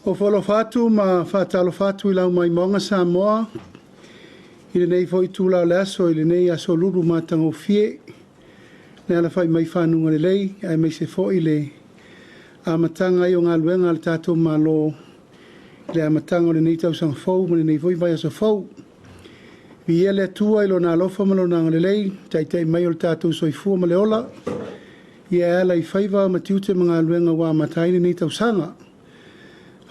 Ofo alofa atu ma faatalofa atu i lau maimoaga Samoa i lenei foi itula o le aso, i lenei aso lulu matagofie, le alafai mai i fanuga lelei, aemaise foi le amataga ai o galuega a le tatou Malo i le amataga o lenei tausaga fou ma lenei foi vaiaso fou. Viia le Atua i Lona alofa ma Lona agalelei, taitai mai o le tatou soifua ma le ola, ia e ala i faiva ma tiute ma galuega ua amata ai lenei tausaga.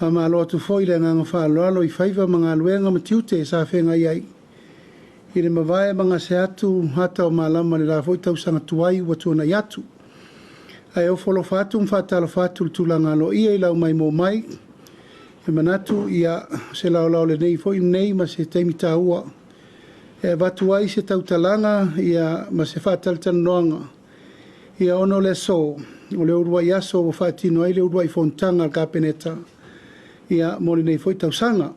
Faamalo atu foi le agaga faaaloalo i faiva ma galuega ma tiute sa feagai ai i le mavae ma gase atu ata o malama i le la foi tausaga tuai ua tuanai atu. Ae ofo alofa atu ma faatalofa atu i le tulaga aloaia i lau maimoa mai. E manatu, ia, o se laolao lelei foi lenei ma se taimi taua e avatu ai se tautalaga, ia, ma se faatalatalanoaga, ia, ona o le aso, o le uluai aso ua faatino ai le uluai fonotaga a le Kapeneta, ia, mo lenei foi tausaga.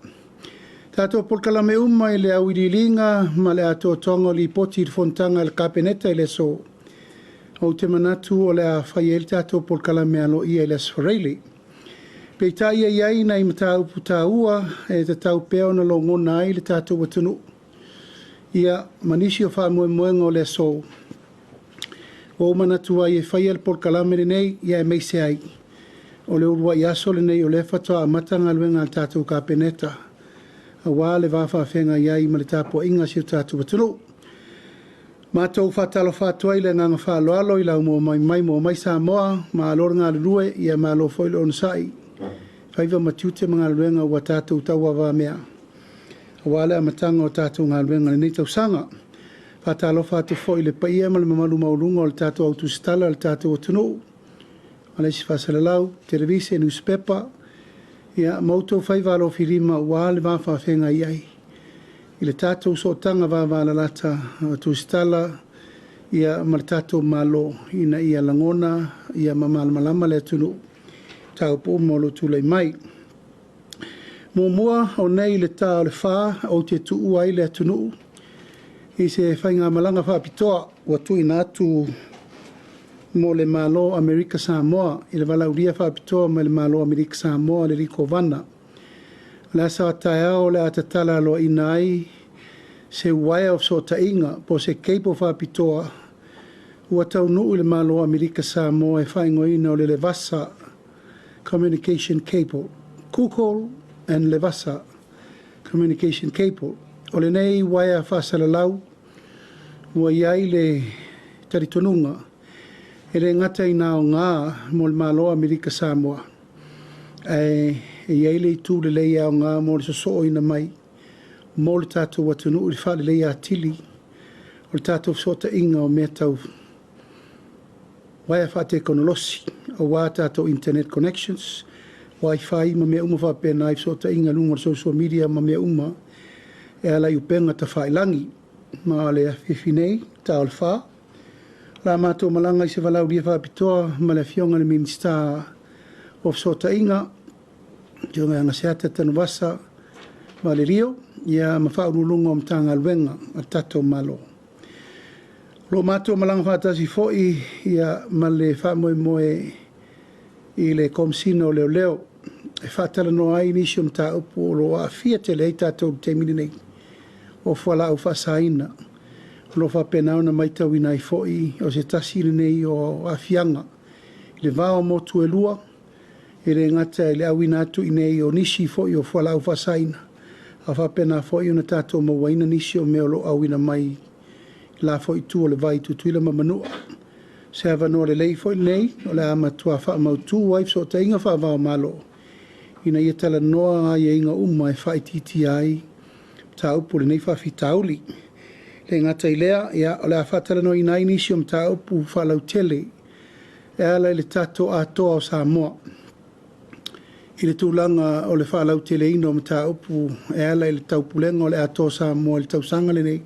Tatou polokalame uma i le auiliiliga ma le atoatoaga o Lipoti i le fonotaga a le Kapeneta i le aso, ou te manatu o le a fai ai le tatou polokalame aloaia i le Aso Faraile. Peitai e i ai nai mataupu taua e tatau pea ona logona ai le tatou atunuu, ia, ma nisi o faamoemoega o le aso, ua ou manatu ai e faia le polokalame lenei, ia aemaise ai o le uluai aso lenei o lea faatoa amata galuega a le tatou Kapeneta aua le va faafeagai ai ma le tapuaiga a si o tatou atunuu. Matou faatalofa atu ai i le agaga faaaloalo i lau maimoa mai Samoa, malo le galulue, ia malo foi le onosai i faiva ma tiute ma galuega ua tatou tauavamea aua le amataga o tatou galuega i lenei tausaga. Faatalofa atu foi i le paia ma le mamalu maualuga o le tatou au tusitala a le tatou atunuu, ma le isi faasalalau, televise, nusipepa, ia, ma outou faiva alofilima aua le va faafeagai ai i le tatou sootaga vavalalata o tusitala, ia, ma le tatou Malo ina ia lagona, ia, ma malamalama le atunuu i mataupu uma o lo o tulai mai. Muamua, o nei i le ta o le 4 ou te tuua ai le atunuu i se faigamalaga faapitoa ua tuuina atu mo le Malo o Amerika Samoa i le valaaulia faapitoa mai le Malo o Amerika Samoa le Kovana. O le aso a taeao o le a tatala aloaina ai se uaea o fesootaiga po o se cable faapitoa ua taunuu i le Malo o Amerika Samoa e faaigoaina o le Levasa Communication Cable, Google and Levasa Communication Cable. O lenei uaea faasalalau ua i ai le talitonuga e le gata ina aoga mo le Malo o Amerika Samoa, ae i ai le itu lelei e aoga mo le sosooina mai mo le tatou atunuu i le faaleleia atili o le tatou fesootaiga o mea tau uaea faatekonolosi aua tatou internet connections, wifi ma mea uma faapena i fesootaiga i luga o le social media ma mea uma e ala i upega tafailagi. Ma o le afiafi nei, ta o le 4, o le a matou malaga i se valaaulia faapitoa ma le Afioga i le Minisita o Fesootaiga, Afioga ia Agaseata Tanuvasa Valelio, ia, ma Faauluuluga o Matagaluega a le tatou Malo. O lo o matou malaga faatasi foi, ia, ma le faamoemoe i le Komesina o Leoleo e faatalanoa ai nisi o mataupu o lo o aafia tele ai tatou i le taimi lenei, o fualaau faasaina. O lo o faapena ona matauina ai foi o se tasi lenei o aafiaga i le va o motu e lua, e le gata i le auina atu i inei o nisi foi o fualaau faasaina, a faapena foi ona tatou mauaina nisi o mea o lo o auina mai i la foi itu o le vai i Tutuila ma Manua. Se avanoa lelei foi lenei o le a matua faamautu ai fesootaiga faava-o-Malo ina ia talanoa aiaiga uma e faaitiitia ai mataupu o lenei faafitauli. E le gata i lea, ia, o le a faatalanoaina ai nisi o mataupu faalautele e ala i le tatou atoa o Samoa i le tulaga o le faalauteleina o mataupu e ala i le taupulega o le atoa o Samoa i le tausaga lenei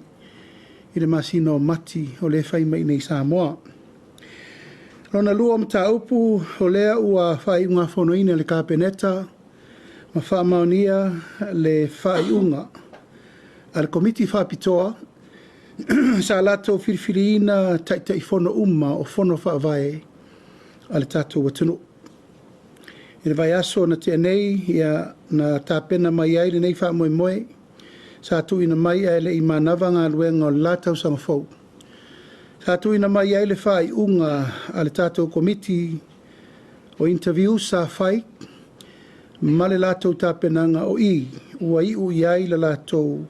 i le masina o Mati o lea e fai mai i nei i Samoa. Lona lua o mataupu, o lea ua faaiugafonoina e le Kapeneta ma faamaonia le faaiuga a le Komiti Faapitoa sa latou filifiliina Taitaifono uma o Fono Faavae a le tatou atunuu. I le vaiaso na tea nei, ia, na tapena mai ai lenei faamoemoe sa tuuina mai ae le i manava galuega o le la tausaga fou. Sa tuuina mai ai le faaiuga a le tatou Komiti o interviews sa fai ma le latou tapenaga o i ua iu i ai le latou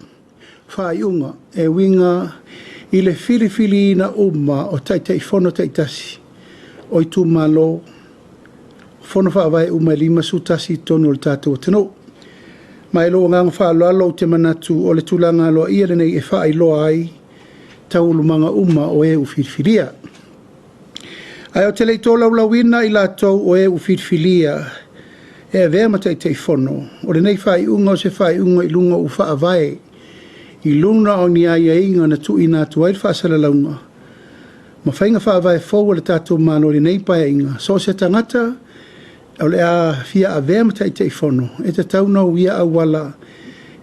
faaiuga e uiga i le filifiliina uma o Taitaifono taitasi o itumalo fono faavae uma e 51 i totonu o le tatou atunuu. Ma i lou agaga faaaloalo ou te manatu o le tulaga aloaia lenei e faailoa ai taualumaga uma o e ua filifilia. Ae ou te le i tolaulauina i latou o e ua filifilia e avea ma Taitaifono, o lenei faaiuga o se faaiuga i luga o faavae i luga o ni aiaiga na tuuina atu ai le faasalalauga ma faiga faavae fou a le tatou Malo i lenei Paeaiga. So o se tagata o le a fia avea ma Taitaifono, e tatau ona uia auala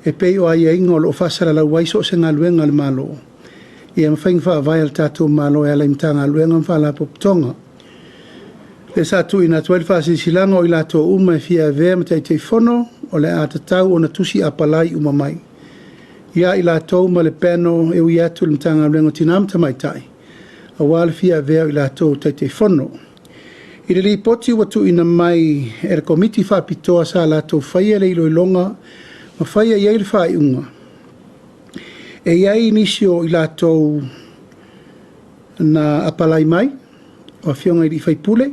e pei o aiaiga o lo o faasalalau ai so o se galuega a le Malo, ia ma faiga faavae a le tatou Malo e ala i Matagaluega ma Faalapotopotoga. Lea sa tuuina atu ai le faasilasilaga o i latou uma e fia avea ma Taitaifono, o le a tatau ona tusi apalai uma mai ia i latou ma le panel e ui atu i le Matagaluega o Tina ma Tamaitai, aua le fia avea o i latou o Taitaifono. I le lipoti ua tuuina mai e le Komiti Faapitoa sa latou faia le iloiloga ma faia i ai le faaiuga, e i ai nisi o i latou na apalai mai, o afioga i sui usufono,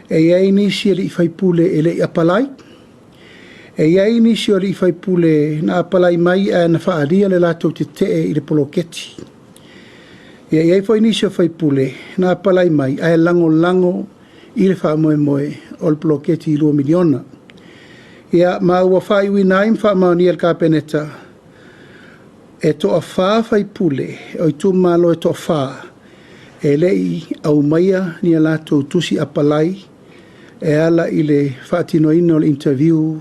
e i ai nisi sui usufono e le i apalai, e i ai nisi o sui usufono na apalai mai ae na faaalia le latou tetee i le poloketi. E i ai foi nisi o sui usufono na apalai mai ae lagolago i le faamoemoe o le poloketi $2 miliona. Ia, ma ua faaiuina ai ma faamaonia e le Kapeneta, e toafa sui usufono o itumalo e toafa e le i aumaia ni a latou tusi apalai e ala i le faatinoina o le interview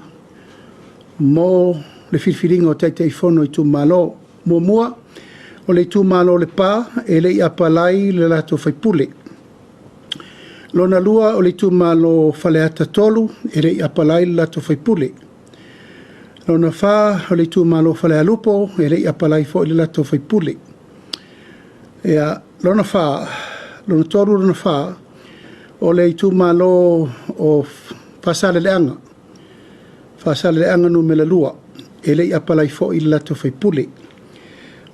mo le filifiliga o Taitaifono o itumalo. Muamua, o le itumalo o Lepa, e le i apalai le latou sui usufono. Lona lua, o le itumalo o Faleata 3, e le i apalai le latou sui usufono. Lona fa, o le itumalo o Falealupo, e le i apalai foi le latou sui usufono. Ia, lona tolu, lona fa, o le itumalo o Faasaleleaga, Faasaleleaga Nu.2, e le i apalai foi le latou sui usufono.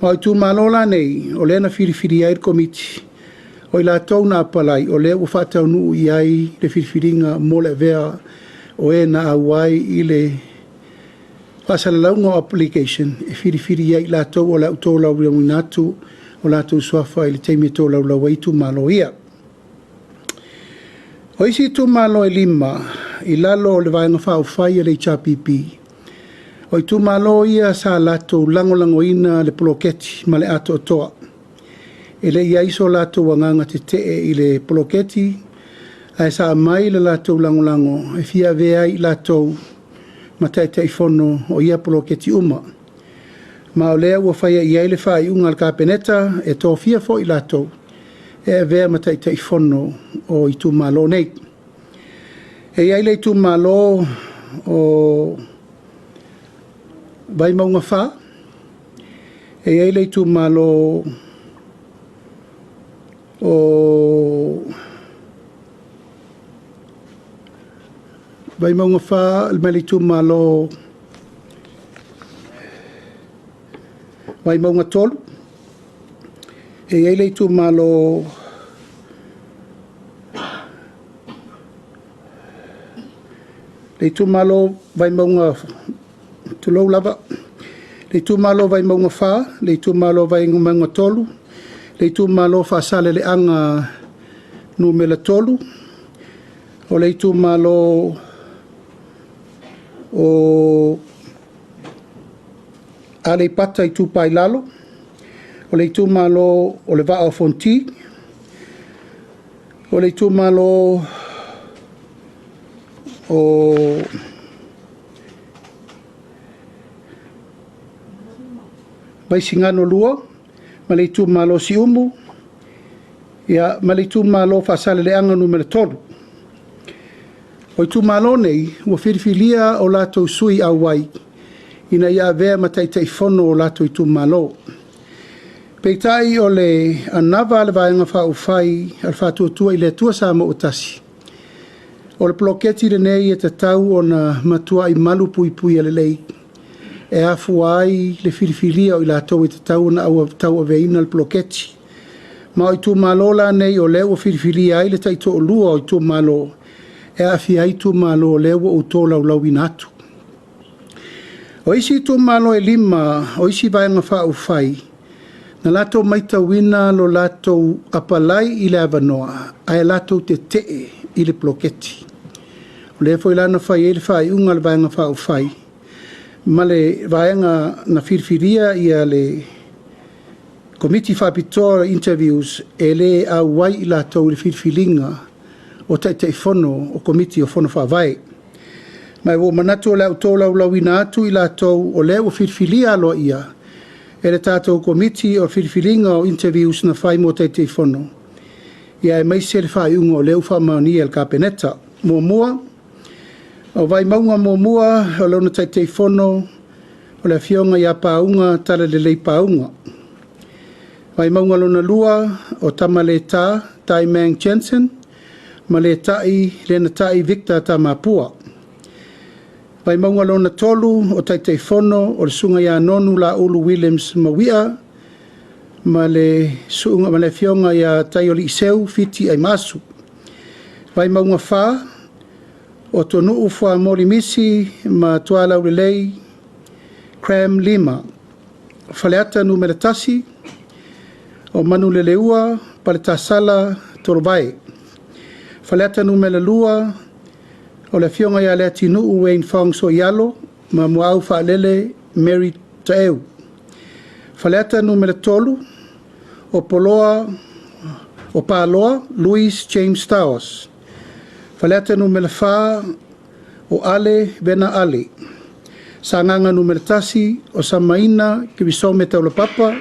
Ma o itumalo la nei, o lea na filifili ai le Komiti, o i latou na apalai, o lea ua faataunuu i ai le filifiliga mo le avea o e na auai i le faasalalauga o application e filifili ai i latou o le a ou tolaulauina atu o latou suafa i le taimi e tolaulau ai itumalo ia. O isi itumalo e 5 i lalo o le Vaega Faaupufai a le HRPP, o itumalo ia sa latou lagolagoina le poloketi ma le atoatoa. E le i i ai so latou agaga tetee i le poloketi, ae sa aumai le latou lagolago e fia avea ai i latou ma Taitaifono o ia poloketi uma. Ma o lea ua faia i ai le faaiuga a le Kapeneta e tofia foi i latou e avea ma Taitaifono o itumalo nei. E i ai le itumalo o Vaimauga 4, e i ai le itumalo o Vaimauga 4 ma le itumalo Vaimauga 3, e i ai le itumalo Vaimauga, tulou lava, le itumalo Vaimauga 4, le itumalo Vaimauga 3, le itumalo Faasaleleaga Nu.3, o le itumalo o Aleipata Itupa i Lalo, o le itumalo o le Vaa o Fonoti, o le itumalo o Vaisigano 2 ma le itumalo o Siumu, ia, ma le itumalo o Faasaleleaga Nu.3. O itumalo nei ua filifilia o latou sui auai ina ia avea ma Taitaifono o latou itumalo. Peitai o le anava a le Vaega Faaupufai a le Faatuatua i le Atua Samoa ua Tasi, o le poloketi lenei e tatau ona matuai malu puipuia lelei e afua ai le filifilia o i latou e tatau ona tauaveina le poloketi. Ma o itumalo la nei o lea ua filifilia ai le taitoalua o itumalo e aafia ai itumalo o lea ua ou tolaulauina atu. O isi itumalo e 5 o isi Vaega Faaupufai, na latou matauina lo latou apalai i le avanoa ae latou tetee i le poloketi. O lea foi la na fai ai le faaiuga a le Vaega Faaupufai ma le vaega na filifilia le Komiti Faapitoa o interviews, e le auai i latou i le filifiliga o Taitaifono o Komiti o Fono Faavae. Ma ua ou manatu o le a ou tolaulauina atu i latou o lea ua filifilia aloaia e le tatou Komiti o Filifiliga o interviews na fai mo Taitaifono, aemaise le faaiuga o lea ua faamaonia e le Kapeneta. 1. O Vaimauga 1, o lona Taitaifono o le Afioga ia Pauga Talalelei Pauga. Vaimauga 2, o Tamaleta Dai-Meng Jensen ma Letai Lenatai Victor Tamapua. Vaimauga 3, o Taitaifono o le Susuga ia Nonu Laulu Williams Mauia ma le Afioga ia Taialii Fiti Aimaasu. Vaimauga 4, o Toonuu Fuamoli Misi ma Tualaulelei Cram Lima. Faleata 1, o Manuleleua Paletasala Tolovae. Faleata 2, o le Afioga ia Leatinuu Wayne Fong Sooialo ma Muaufaalele Mary Taeu. Faleata 3, o Paloa Louis James Stowers. Faleata 4, o Ale Vena Ale. Sagaga 1, o Samaina Kirisome Taulapapa.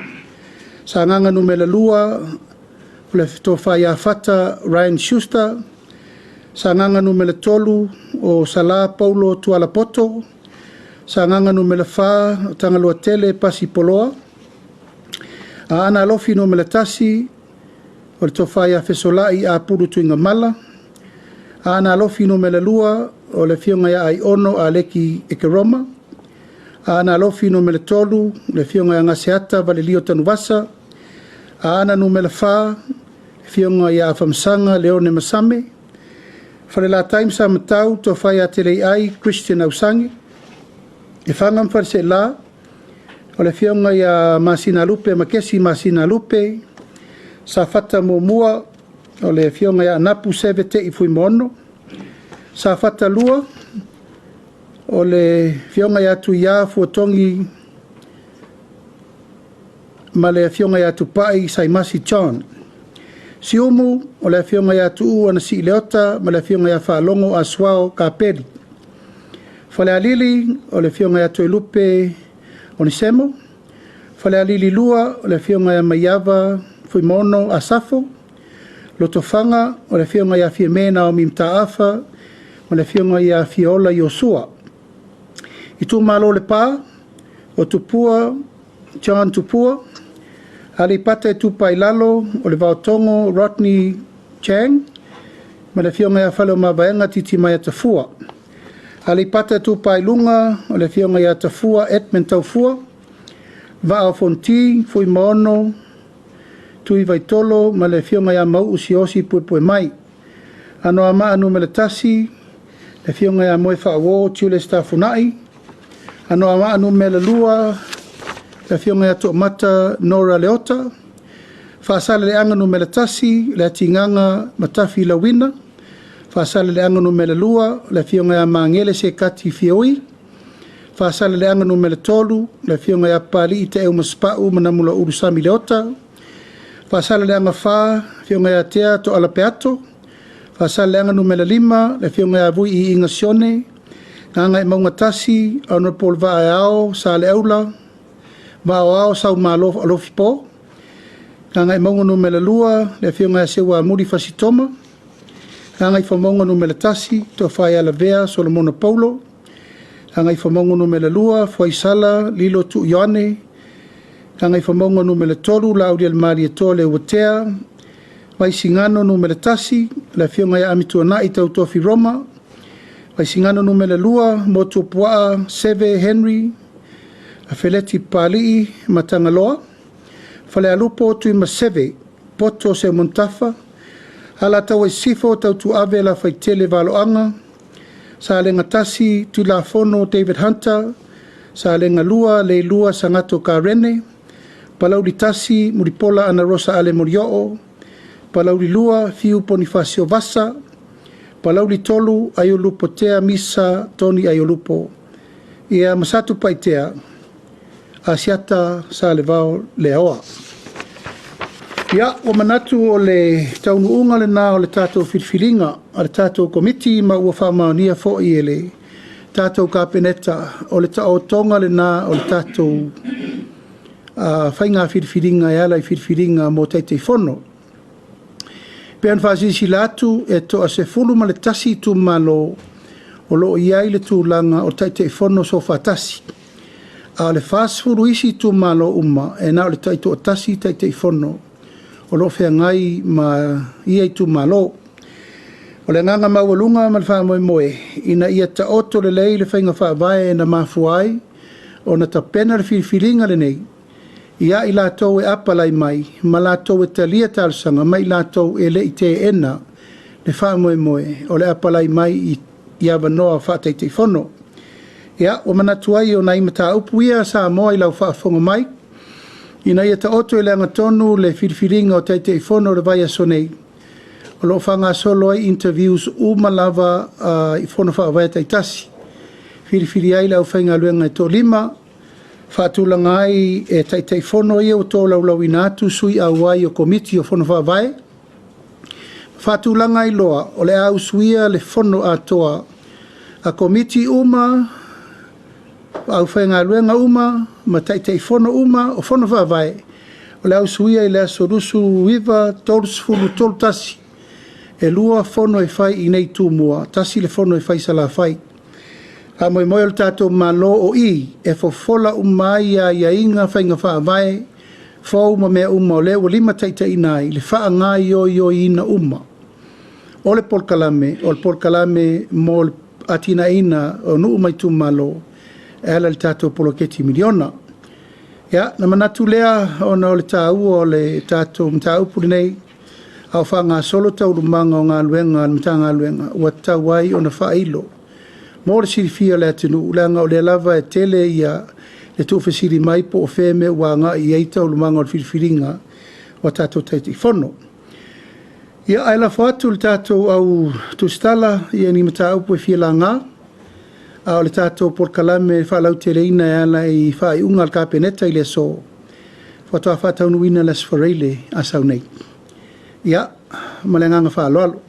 Sagaga 2, o le Tofa ia Fata Ryan Schuster. Sagaga 3, o Sala Paulo Tuala Poto. Sagaga 4, o Tagaloatele Pasi Poloa. Aana Alofi 1, o le Tofa ia Fesolai Apulu Tuigamala. Aana Alofi 2, o le Afioga ia Aiono Aleki Ekeroma. Aana Alofi 3, o le Afioga ia Gaseata Valelio Tanuvasa. Aana 4, Afioga ia Afamasaga Leone Masame. Falelatai ma Samatau, Tofa ia Teleiai Christian Ausagi. Lefaga ma Faleaseela, o le Afioga ia Masinalupe Makesi Masinalupe. Safata 1, o le Afioga ia Anapu Seve Tei Fuimaono. Safata 2, o le Afioga ia Tuia Fuatogi ma le Afioga ia Tupai Saimasi John. Siumu, o le Afioga ia Tuuu Anasii Leota ma le Afioga ia Faalogo Asuao Kapeli. Falealili, o le Afioga ia Toelupe Onesemo. Falealili 2, o le Afioga ia Maiava Fuimaono Asafo. Lotofaga, o le Afioga ia Fiame Naomi Mataafa ma le Afioga ia Fiola Iosua. Itumalo Lepa, o Tupua John Tupua. Aleipata Itupa i Lalo, o le Vaotogo Rodney Chang ma le Afioga ia Faleomavaega Titimaea Tafua. Aleipata Itupa i Luga, o le Afioga ia Tafua Edmund Taufua. Vaa o Fonoti, Fuimaono Tui Vaitolo ma le Afioga ia Mauu Siaosi Puepuemai. Anoamaa 1, le Afioga ia Moefaauo Julius Tafunai. Anoamaa 2, le Afioga ia Toomata Nora Leota. Faasaleleaga 1, le Atigaga Matafi Lauina. Faasaleleaga 2, le Afioga ia Magele Sekati Fiaui. Faasaleleaga 3, le Afioga ia Papalii Taeu Masepau ma Namulauulu Sami Leota. Faasaleleaga 4, Afioga ia Tea Tooala Peato. Faasaleleaga 5, le Afioga ia Vui Iiiga Sione. Gagaemauga 1, Honourable Vaeao Saleaula Vaoao Saumalo Alofipo. Gagaemauga 2, le Afioga ia Seuamuli Fasi Toma. Gagaifomauga 1, Tofa ia Lavea Solomona Paulo. Gagaifomauga 2, Fuaisala Lilo Tuu Ioane. Gagaifomauga 3, Laaulialemalietoa Leuatea. Vaisigano 1, le Afioga ia Amituanai Tautofi Roma. Vaisigano 2, Motuopuaa Seve Henry. Feleti Papalii Matagaloa. Falealupo Tuimaseve Poto Seumanutafa. Alataua Sisifo Tautuave Lafaitele Valoaga. Salega 1 Tuilafono David Hunter. Salega 2 Leilua Sagato Karene. Palauli 1 Mulipola Anarosa Ale Molioo. Palauli 2 Fiu Ponifasio Vasa. Palauli 3 Aiolupotea Misa Tony Aiolupo. Ia ma Satupaitea Asiata Salevao Leaoa. Ia, ua manatu o le taunuuga lena o le tatou filifiliga a le tatou Komiti ma ua faamaonia foi e le tatou Kapeneta o le taotoga lena o le tatou faiga filifiliga e ala i filifiliga mo Taitaifono. E pei ona faasilasila atu, e toa-11 itumalo o lo o i ai le tulaga o Taitaifono Soofaatasi, a o le 40 isi itumalo uma, e na o le taitoatasi Taitaifono o lo o feagai ma ia itumalo. O le agaga maualuga ma le faamoemoe, ina ia taoto lelei le faiga faavae na mafua ai ona tapena le filifiliga lenei ia i latou e apalai mai ma latou e talia talosaga ma i latou e le i teena le faamoemoe o le apalai mai i avanoa faa-Taitaifono. Ia, ua manatu ai o nai mataupu ia Samoa i lau faafofoga mai, ina ia taoto i le agatonu le filifiliga o Taitaifono o le vaiaso nei, o lo o faagasolo ai interviews uma lava i fono faavae taitasi. Filifili ai le aufaigaluega e toalima, faatulaga ai e Taitaifono ia ua tolaulauina atu sui auai o Komiti o Fono Faavae, faatulaga ai loa o le a usuia le fono atoa a Komiti uma, aufaigaluega uma ma Taitaifono uma o Fono Faavae o le a usuia i le aso 29, 30, 31. E 2 fono e fai i inei i Tumua, tasi le fono e fai i Salafai. Faamoemoe o le tatou Malo o i e fofola uma ai aiaiga, faiga faavae fou ma mea uma o lea ua limataitaiina ai le faagaoioiina uma o le polokalame, o le polokalame mo le atinaeina o nuu ma itumalo e ala i le tatou poloketi miliona. Ia, na manatu lea ona o le taua o le tatou mataupu lenei, a o faagasolo taualumaga o galuega a le Matagaluega, ua tatau ai ona faailo mo le silafia e le atunuu, leaga o lea lava e tele ia le tuufesili mai po o fea mea ua agai i ai taualumaga o le filifiliga o tatou Taitaifono. Ia, ae lafo atu i le tatou au tusitala ia ni mataupu e fia laga, a o le tatou polokalame e faalauteleina e ala i faaiuga a le Kapeneta i le aso, faatoa faataunuuina le Aso Faraile a sau nei. Ia, ma le agaga faaaloalo.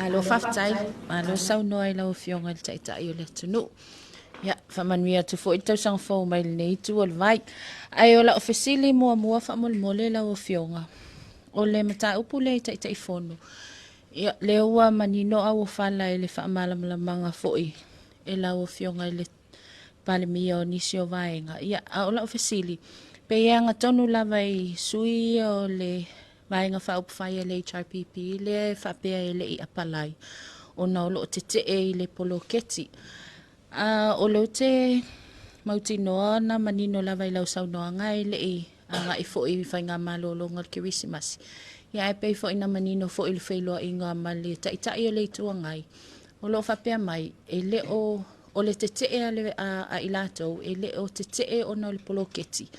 Malo faafetai, malo saunoa i lau Afioga i le Taitai o le atunuu. Ia, faamanuia atu foi le tausaga fou mai lenei itu o le vai. Ae o lau fesili muamua faamolemole lau Afioga, o le mataupu lea i Taitaifono, ia, lea ua manino auofala i le faamalamalamaga foi e lau Afioga i le Palemia o nisi o vaega. Ia, a o lau fesili, pe e agatonu lava i sui ia o le Vaega Faaupufai a le HRPP lea e faapea e le i apalai ona o lo o tetee i le poloketi. A o lea ou te mautinoa na manino lava i lau saunoaga e le i agai foi i faigamalologa o le Kerisimasi. Ia ae pei foi na manino foi i le feiloaiga ma le Taitai o le Itu Agai, o lo o faapea mai e le o o le tetee a, le, a, a i latou e le o tetee ona o le poloketi,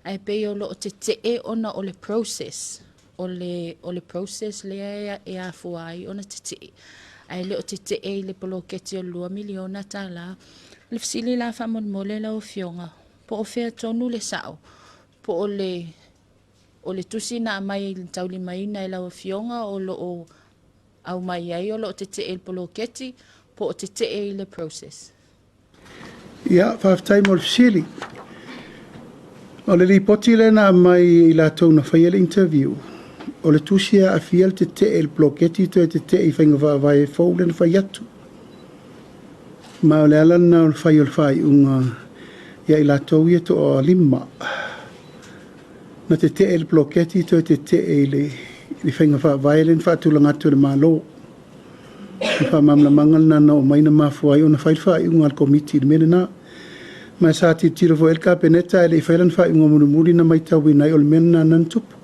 ae pei o lo o tetee ona o le process, o le, o le process lea e, e afua ai ona tetee, ae le o tetee i le poloketi o le $2 miliona tala. O le fesili la faamolemole lau Afioga, po o fea tonu le sao, po o le o le tusi na aumai i le taulimaina e lau Afioga o lo o aumai ai o lo o tetee i le poloketi, po o tetee i le process? Ia, faafetai mo le fesili. O le lipoti lea na aumai e i latou na faia le interview, o le tusi e aafia le tetee i le poloketi toe tetee i faiga faavae fou lea na fai atu. Ma o le ala lena o le fai o le faaiuga ia i latou ia e toalima na tetee i le poloketi toe tetee i le faiga faavae lea na faatulaga atu e le Malo. O le faamalamalamaga lena na oo mai na mafua ai ona fai le faaiuga a le Komiti i le mea lena. Ma sa tilotilo foi i ai le Kapeneta ae le i faia lana faaiuga mulimuli na matauina ai o le mea lena na tupu.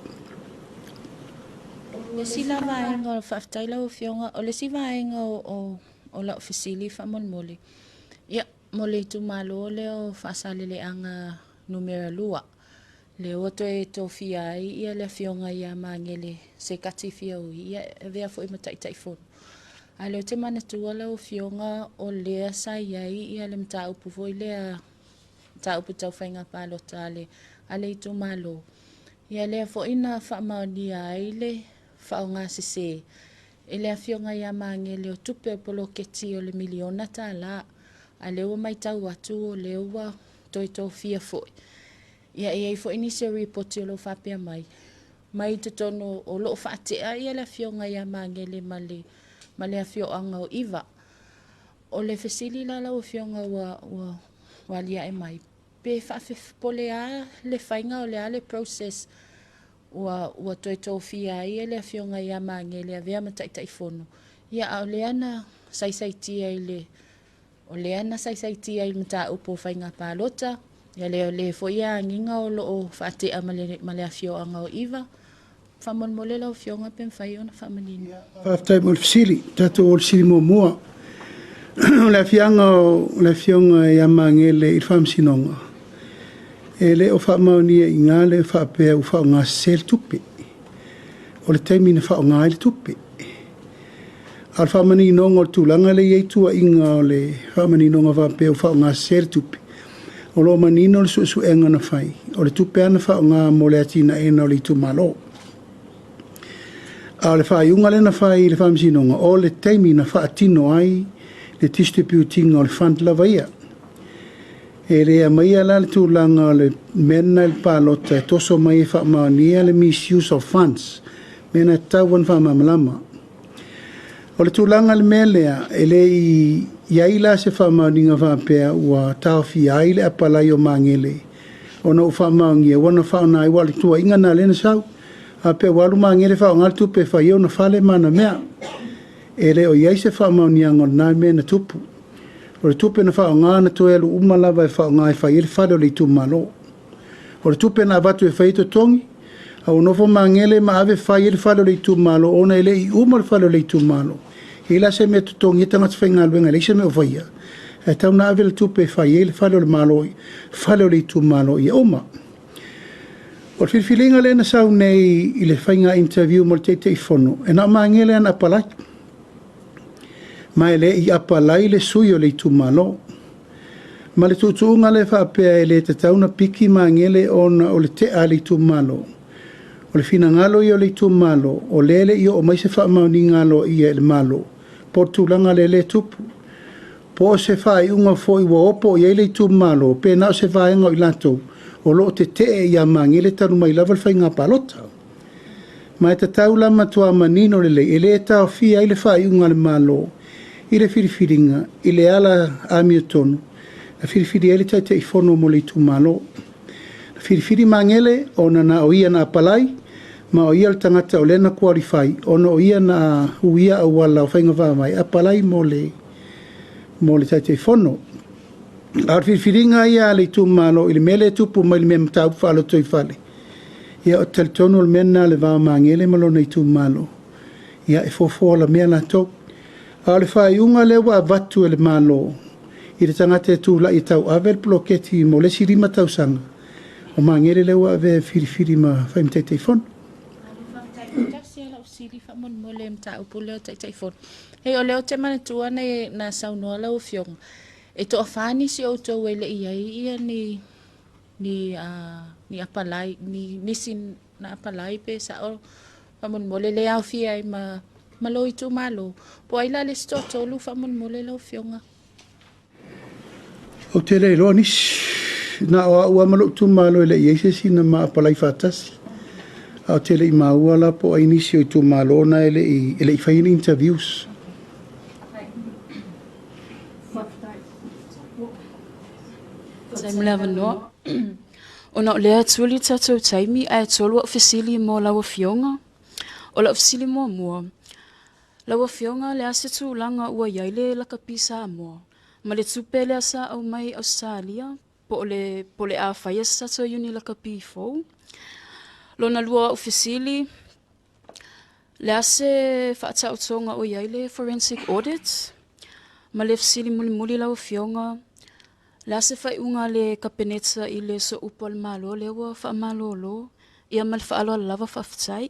O le isi la vaega, faafetai lau Afioga, o le isi vaega o lau fesili faamolemole, ia, mo le itumalo lea o Faasaleleaga Nu.2, lea ua toe tofia ai ia le Afioga ia Magele Sekati Fiaui, ia e avea foi ma Taitaifono. A o lea ou te manatua lau Afioga o lea sa i ai ia le mataupu foi lea, mataupu tau faiga palota a le itumalo. Ia lea foi na faamaonia ai le faaaoga sese e le Afioga ia Magele o tupe o poloketi o le $1 miliona. A lea ua matau atu o lea ua toe tofia foi. Ia e i ai foi nisi o ripoti o lo o faapea mai, mai totonu o lo o faatea ia le Afioga ia Magele ma le afioaga o Iva. O le fesili la lau Afioga ua aliae mai, pe po o le a le faiga o le a le process ua toe tofia ai le Afioga ia Magele e avea ma Taitaifono, ia a o lea na saisaitia i le o lea na saisaitia i le mataupu o faiga palota, ia lea foi e agiga o lo o faatea ma le afioaga o Iva. Faamolemole lau Afioga pe mafai ona faamanino. Faafetai mo le fesili. Tatou o le fesili muamua. O le afiaga o le Afioga ia Magele i le Faamasinoga, e le o faamaonia i ina le faapea ua faaaoga sese le tupe. O le taimi na faaaoga ai le tupe. A o le faamaninoga o le tulaga lea e i ai tuuaiga o le faamaninoga faapea ua faaaoga sese le tupe, o lo o manino le suesuega na fai, o le tupe lava na faaaoga mo le atinaeina o le itumalo. A o le faaiuga lea na fai i le Faamasinoga, o le taimi na faatino ai le distribute ina o le fund lava ia. E le aumaia la le tulaga o le mea lena i le palota e toso mai e faamaonia le misuse of funds, mea na e tatau ona faamalamalama. O le tulaga i le mea lea, e le i i ai la se faamaoniga faapea ua taofia ai le apalai o Magele ona ua faamaonia ua na faaaoga ai, aua o le tuuaiga lena lea na sau. Faapea ua alu Magele faaaoga le tupe e fai ai ona fale ma ana mea. E le o i ai se faamaoniaga o lena mea na tupu. O le tupe na faaaoga na toe alu uma lava e faaaoga e fai ai le fale o le itumalo. O le tupe na avatu e fai ai totogi, a ua nofo Magele ma ave fai ai le fale o le itumalo ona e le i uma le fale o le itumalo. E i ai la se mea e totogi ai tagata faigaluega e leai se mea o faia, ae tatau ona ave le tupe e fai ai le fale o le Malo, fale o le itumalo ia uma. O le filifiliga lea na sau nei i le faiga interview mo le Taitaifono, e na o Magele lava na apalai. Ma e le i apalai le sui o le itumalo. Ma le tuutuuga lea faapea e le tatau ona piki Magele ona o le tea a le itumalo. O le finagalo ia o le itumalo, o lea e le i oo mai se faamaoniga aloaia i le Malo, po o le tulaga lea e tupu. Po o se faaiuga foi ua opo i ai le itumalo, pe na o se vaega o i latou o lo o tetee ia Magele talu mai lava le faiga palota. Ma e tatau la matua manino lelei, e le taofia ai le faaiuga a le Malo i le filifiliga i le ala amiotonu na filifili ai le Taitaifono mo le itumalo. Na filifili Magele ona na o ia na apalai, ma o ia le tagata o lea na qualify, ona o ia na uia auala o faiga faavae apalai mo le Taitaifono. A o le filifiliga ia a le itumalo i le mea lea e tupu mai i le mea mataupu faalotoifale, ia ou te talitonu o le mea lena o le va o Magele ma lona itumalo, ia e fofo alamea latou. A o le faaiuga lea ua avatu e le Malo i le tagata e tulai e tauave le poloketi mo le isi 5 tausaga, o Magele lea ua avea e filifili ma fai ma Taitaifono. Tasi lava lau fesili faamolemole i le mataupu lea o Taitaifono. Hei, o lea ou te manatua na saunoa lau Afioga, e toafa nisi o outou e le i ai ia ni apalai, ni nisi na apalai pe sao faamolemole le aofia ai ma lou itumalo. Po o ai la le isi toatolu faamolemole lau Afioga? Ou te le iloa nisi. Na o au lava ma lou itumalo e le i i ai se isi na ma apalai faatasi. Ae ou te le i maua la po o ai nisi o itumalo na e le i faia ni interviews. Faafetai mo le avanoa. Ona o lea e tuli le tatou taimi ae tolu au fesili mo lau Afioga. O lau fesili muamua, lau Afioga o le a se tulaga ua i ai le lakapi Samoa ma le tupe lea sa aumai i Ausetalia po o le, po o le a faia se tatou iuni lakapi fou? Lona lua o au fesili, le a se faataotoga o i ai le forensic audit? Ma le fesili mulimuli lau Afioga, le a se faaiuga a le Kapeneta i le sooupu a le Malo lea ua faamalolo? Ia ma le faaaloalo lava, faafetai.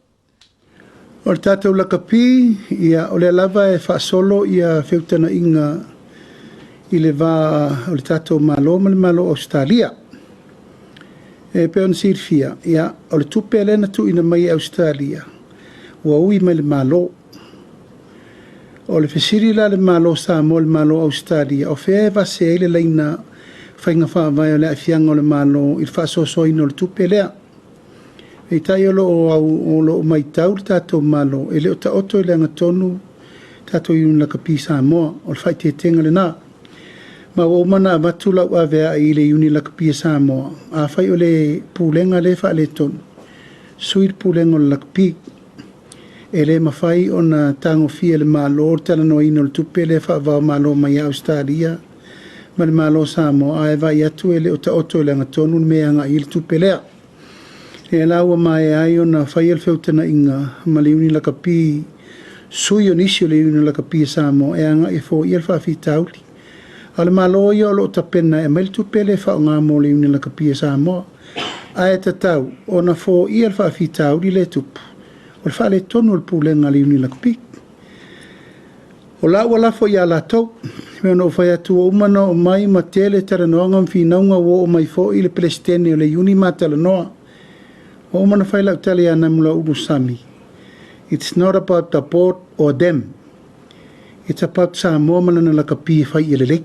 O le tatou lakapi, ia, o lea lava e faasolo ia feutagaiga i le va o le tatou Malo ma le Malo o Ausetalia. E pei ona silafia, ia, o le tupe lea na tuuina mai e Ausetalia, ua ui mai i le Malo. O le fesili la a le Malo o Samoa i le Malo o Ausetalia, o fea e vase ai le laina faiga faavae o le aafiaga o le Malo i le faasoasoaina o le tupe lea. Peitai o lo o matau le tatou Malo, e le o taoto i le agatonu tatou Iuni Lakapi Samoa. O le faaeteetega lena. Ma ua uma ona avatu lau aveai i le Iuni Lakapi a Samoa, afai o le pulega lea e faaletonu, sui le pulega o le lakapi. E le mafai ona tagofia e le Malo le talanoaina o le tupe lea faava-o-Malo mai ia Ausetalia ma le Malo o Samoa, ae vaai atu e le o taoto i le agatonu le mea e agai i ai le tupe lea. Lea la ua maea ai ona faia le feutagaiga ma le Iuni Lakapi, sui o nisi o le Iuni Lakapi a Samoa e agai e foia le faafitauli. A o le Malo ia o lo o tapena e aumai le tupe lea e faaaoga mo le Iuni Lakapi a Samoa. Ae tatau ona foia le faafitauli lea e tupu, o le faaletonu o le pulega a le Iuni Lakapi. O la ua lafo ia latou, e pei ona ou fai atu ua uma ona oo mai ma tele talanoaga ma finauga ua oo mai foi le Peresetene o le Iuni ma talanoa. Ua uma ona fai lau tala ia Namulauulu Sami, it's not about the board or them. It's about Samoa ma lana lakapi e fai ia lelei.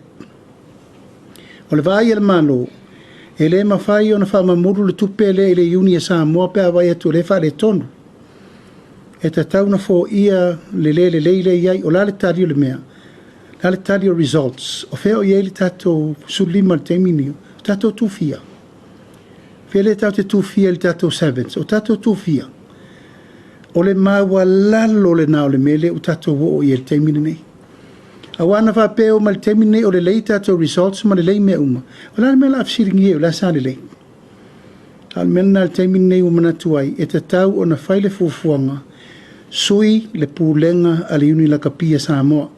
O le vaai a le Malo, e le mafai ona faamamulu le tupe lea i le Iuni a Samoa pe a vaai atu o lea e faaletonu. E tatau ona foia le le lelei lea e i ai. O le a le tali o le mea? O le a le tali o results? O fea o i ai le tatou 15 i le taimi lenei? O tatou tufia. Fea lea tatou te tufia i le tatou sevens? O tatou tufia. O le maualalo lena o le mea lea ua tatou oo i ai i le taimi lenei. Aua ana faapea e oo mai i le taimi lenei o lelei tatou results ma lelei mea uma, o le a le mea o le a fesiligia ai o le a sa lelei? A o le mea lena i le taimi lenei ua manatu ai, e tatau ona fai le fuafuaga, sui le pulega a le Iuni Lakapi a Samoa.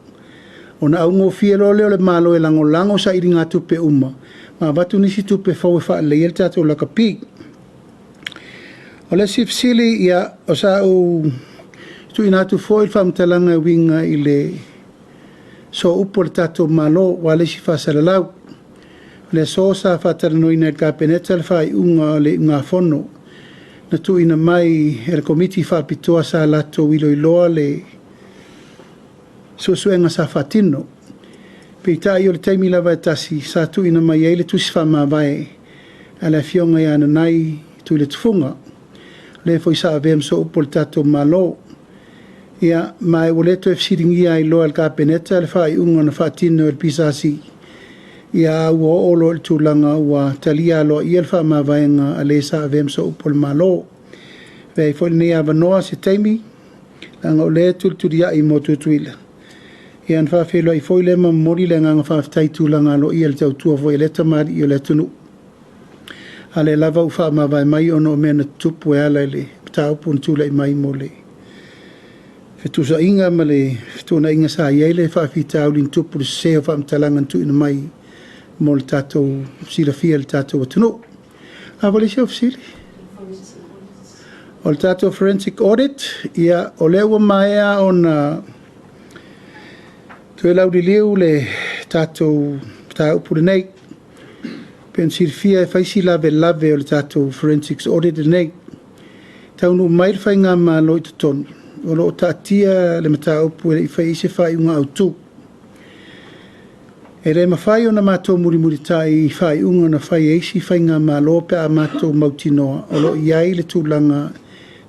Ona augofie loa lea o le Malo e lagolago sailigatupe uma ma avatu nisi tupe fou e faaleleia ai le tatou lakapi. O le isi fesili, ia, o sa ou tuuina atu foi le faamatalaga e uiga i le sooupu a le tatou Malo aua le isi faasalalau. O le aso sa faatalanoaina e le Kapeneta le faaiuga o le iugafono na tuuina mai e le Komiti Faapitoa sa latou iloiloa le suesuega sa faatino. Peitai o le taimi lava e tasi sa tuuina mai ai le tusi faamavae a le Afioga ia Nanai Tuiletufuga, o le foi sa avea ma sooupu o le tatou Malo. Ia, ma ua le toe fesiligia ai loa e le Kapeneta le faaiuga na faatino e le PSC, ia ua oo loa i le tulaga ua talia aloaia le faamavaega a le sa avea ma sooupu o le Malo. E avea ai foi lenei avanoa se taimi, leaga o lea e tulituliai mo Tutuila, ia ona faafeiloai foi lea ma momoli le agaga faafetai i tulaga aloaia i le tautua foi a lea tamalii o le atunuu. A o lea lava ua faamavae mai ona o mea na tutupu e ala i le mataupu na tulai mai mo le fetusaaiga ma le fetuunaiga sa i ai le faafitauli na tupu i le sese o faamatalaga na tuuina mai mo le tatou silafia e le tatou atunuu. A foi le isi au fesili? O le tatou forensic audit, ia, o lea ua maea ona toe lauliliu le tatou mataupu lenei. Pei ona silafia e fai si lavelave o le tatou forensics audit lenei. Taunuu mai le faigamalo i totonu, o lo o taatia le mataupu e le i faia ai se faaiuga autu. E le mafai ona matou mulimulitai i faaiuga na fai e isi faigamalo pe a matou mautinoa o lo o i ai le tulaga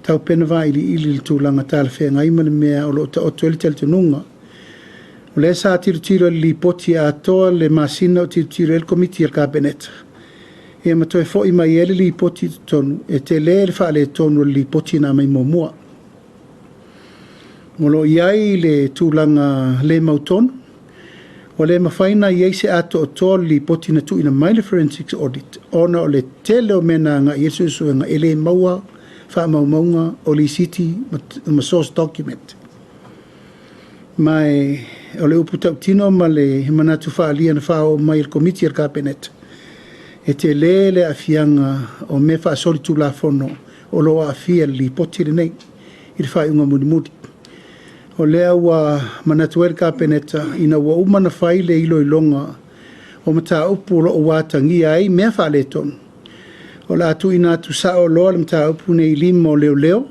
tau pena vailiili i le tulaga talafeagai ma le mea o lo o taoto ai le talitonuga. O lea sa tilotilo i le Lipoti atoa le masina o tilotilo ai le Komiti a le Kapeneta, ia ma toe foi mai ai le Lipoti i totonu, e tele le faaletonu o le Lipoti na aumai muamua. O lo o i ai le tulaga le mautonu, ua le mafai ona i ai se atoatoa o le Lipoti na tuuina mai le Forensic Audit ona o le tele o mea na agai i ai le suesuega e le maua faamaumauga o lisiti ma source document. Ma o le upu tautino ma le manatu faaalia na faaoo mai e le Komiti a le Kapeneta, e tele le aafiaga o mea faasolitulafono o lo o aafia i le Lipoti lenei i le faaiuga mulimuli. O lea ua manatu ai le Kapeneta ina ua uma ona fai le iloiloga o mataupu o lo o ua atagia ai mea faaletonu, o le a tuuina atu sao loa le mataupu nei i lima o leoleo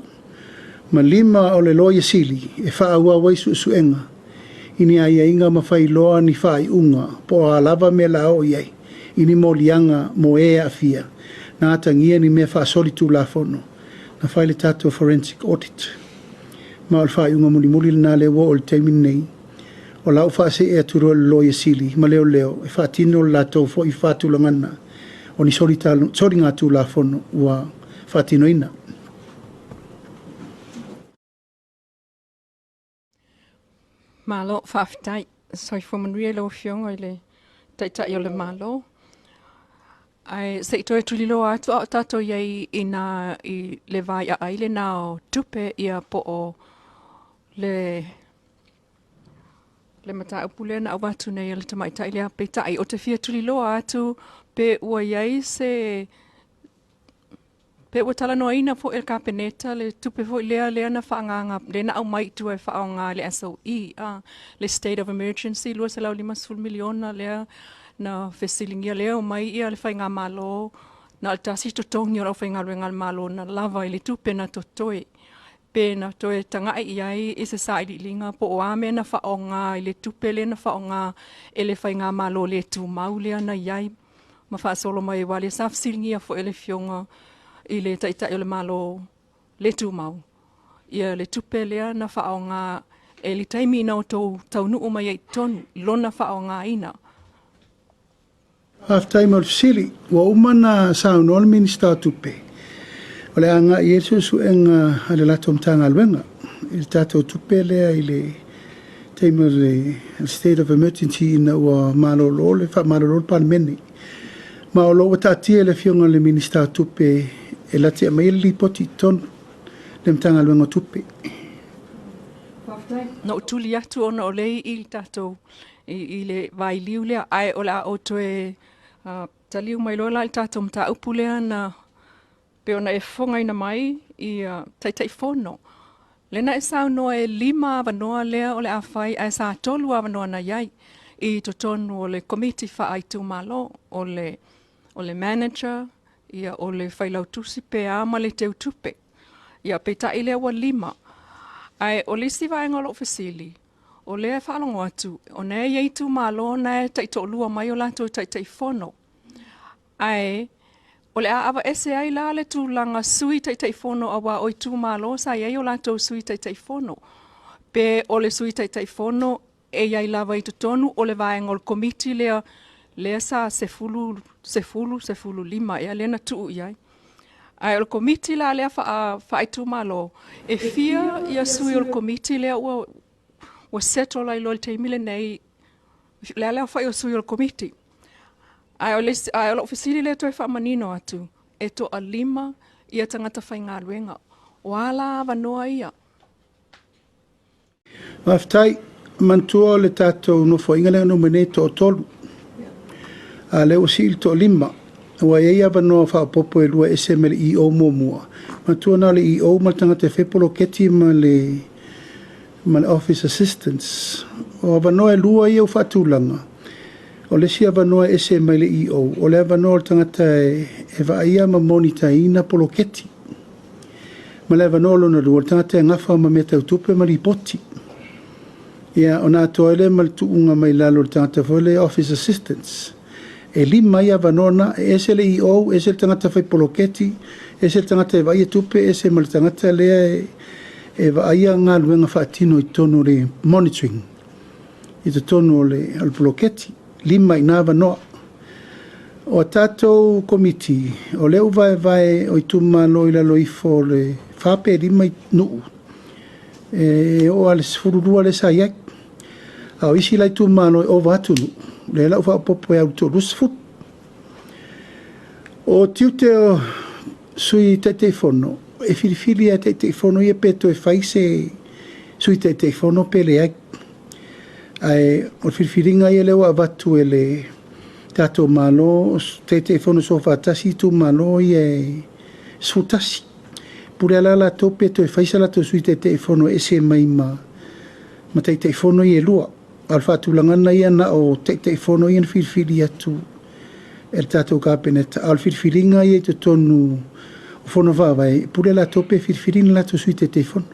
ma lima o le Loia Sili e faaauau ai suesuega i ni aiaiga ma fai loa ni faaiuga po o a lava mea o le a oo i ai i ni moliaga mo e aafia na atagia ni mea faasolitulafono na fai le tatou forensic audit. Ma o le faaiuga mulimuli lena lea ua oo i le taimi lenei, o la ua faasee atu loa i le Loia Sili ma leoleo e faatino le latou foi faatulagaga o ni soligatulafono ua faatinoina. Malo faafetai. Soifua manuia i lau Afioga i le Taitai o le Malo. Ae se i toe tuliloa atu a o tatou i ai i nā i le vaiaai lena o tupe ia po o le le mataupu lea na avatu nei e le tamaitai lea. Peitai, ou te fia tuliloa atu pe ua i ai se pe ua talanoaina foi e le Kapeneta le tupe foi lea lea na faaagaaga lea na aumai i tua e faaaoga i le SOE, le State of Emergency $250 miliona lea na fesiligia lea omai le faigamalo na o le tasi totogi o le aufaigaluega a le Malo na lava i le tupe na totoe. Pe na toe tagai i ai i se sailiiliga po o a mea na faaaoga i le tupe lea na faaaoga e le faigamalo le tumau lea na i ai ma faasolo mai aua o lea sa fesiligia foi e le Afioga i le Taitai o le Malo le tumau ia le tupe lea na faaaoga e le taimi na outou taunuu mai ai i totonu lona faaaogaina. Faafetai mo le fesili. Ua uma ona saunoa le Minisita o Tupe, o le a agai i ai le suesuega a le latou Matagaluega i le tatou tupe lea i le taimi o le state of emergency ina ua malolo le faamalolo le Palemene. Ma o lo o ua taatia i le Afioga i le Minisita o Tupe e late aumaia le lipoti i totonu le Matagaluega o Tupe. Faafetai. Na ou tuli atu ona o lea e i i le tatou i le vailiu lea, ae o le a ou toe taliu mai loa la i le tatou mataupu lea na pei ona e fofogaina mai i Taitaifono. Lea na e saunoa e 5 avanoa lea o le a fai, ae sa 3 avanoa na i ai i totonu o le Komiti Faaitumalo, o le manager, ia, o le failautusi pe a ma le teutupe. Ia, peitai lea ua 5. Ae o le isi vaega o lou fesili, o lea e faalogo atu, o lea e i ai itumalo na e taitoalua mai o latou Taitaifono. Ae o le a aveese ai la le tulaga sui Taitaifono aua o itumalo sa i ai o latou sui Taitaifono. Pe o le sui Taitaifono e i ai lava i totonu o le vaega o le komiti lea, lea sa 10, 10, 15 ea lea na tuu i ai. Ae o le komiti la lea faaitumalo, e fia ia sui o le komiti lea ua settle ai loa i le taimi lenei, le a le aofai o sui o le komiti. Ae o lou fesili lea toe faamanino atu, e toa-5 ia tagata faigaluega. O a la avanoa ia? Faafetai. Manatua o le tatou nofoaiga lea na uma nei toa-3. A lea ua sii le toa-5. Ua i ai avanoa faaopoopo e 2 ese mai le EO muamua. Manatua na o le EO ma le tagata e fai poloketi ma le office assistance. O avanoa e 2 ia ua faatulaga. O le isi avanoa e ese mai le EO, o le avanoa o le tagata e vaaia ma monitaina poloketi. Ma le avanoa lona 2, o le tagata e gafa ma mea tau tupe ma lipoti. Ia, ona atoa ai lea ma le tuuga mai lalo o le tagata foi lea office assistants. E lima ai avanoa na, e ese le EO, ese le tagata fai poloketi, ese le tagata e vaaia tupe, ese ma le tagata lea e, e vaaia galuega faatino i totonu o le monitoring i totonu o le, o le poloketi. Lima i na avanoa. O a tatou komiti, o lea ua vaevae o itumalo i lalo ifo o le fa pe lima nuu, e oo lava i le 12 lea sa i ai. A o isi la itumalo e ova atu nuu, lea la ua faaopoopo e au i le 30. O tiute o sui Taitaifono, e filifili lava e Taitaifono ia pe toe fai se sui Taitaifono pe leai. Ae o le filifiliga ia lea ua avatu e le tatou Malo, Taitaifono soofaatasi itumalo ia e 11. Pule lava la latou pe toe fai se latou sui Taitaifono e ese mai ma Taitaifono ia e lua. A o le faatulagaga ia na o Taitaifono ia na filifili atu e le tatou Kapeneta. A o le filifiliga ia i totonu o Fono Faavae, e pule latou pe filifili ni latou sui Taitaifono.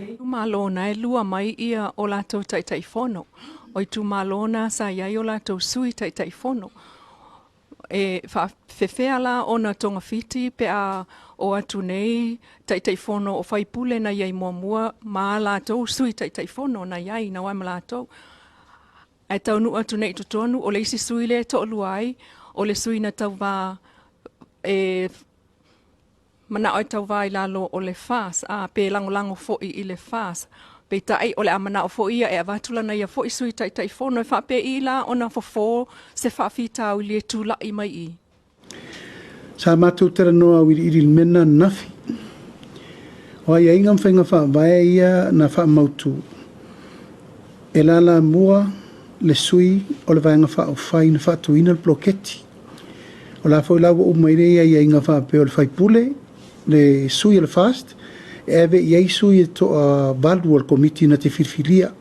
Itumalo na e lua mai ia o latou Taitaifono. O itumalo na sa i ai o latou sui Taitaifono. E faafefea la ona togafiti pe a o atu nei Taitaifono o faipule na i ai muamua ma a latou sui Taitaifono na i ai na o ai ma latou. Ae taunuu atu nei i totonu o le isi sui lea e toalua ai, o le sui na tauvā e manao e tauvā i lalo o le FAS, a pe lagolago foi i le FAS. Peitai o le a manao foi ia e avatu lana ia foi sui Taitaifono e faapei la ona fofo se faafitauli e tula'i mai i. Sa matou talanoa auiliili i le mea lena ananafi. O aiaiga ma faiga faavae ia na faamautu, e lalamua le sui o le Vaega Faaupufai na faatuina le poloketi. O la foi la ua uma i ai aiaiga faapea o le faipule, le sui o le FAST, e ave i ai sui e toavalu o le komiti na te filifilia.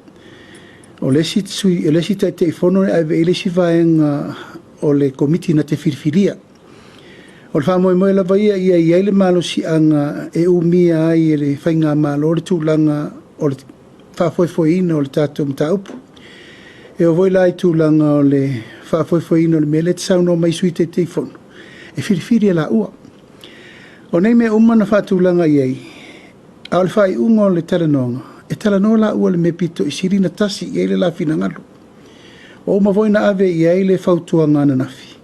O le isi sui, o le isi Taitaifono e ave i ai le isi vaega o le komiti na te filifilia. O le faamoemoe lava ia ia i ai le malosiaga e umia ai e le faigamalo le tulaga o le faafoefoeina o le tatou mataupu. E oo foi la i tulaga o le faafoefoeina o le mea lea e te saunoa mai i Sui Taitaifono, e filifili e laua. O nei mea uma na faatulaga i ai, a o le faaiuga o le talanoaga, e talanoa laua i le mea pito i sili ona tasi i ai le la finagalo. Ua uma foi ona ave i ai le fautuaga ananafi,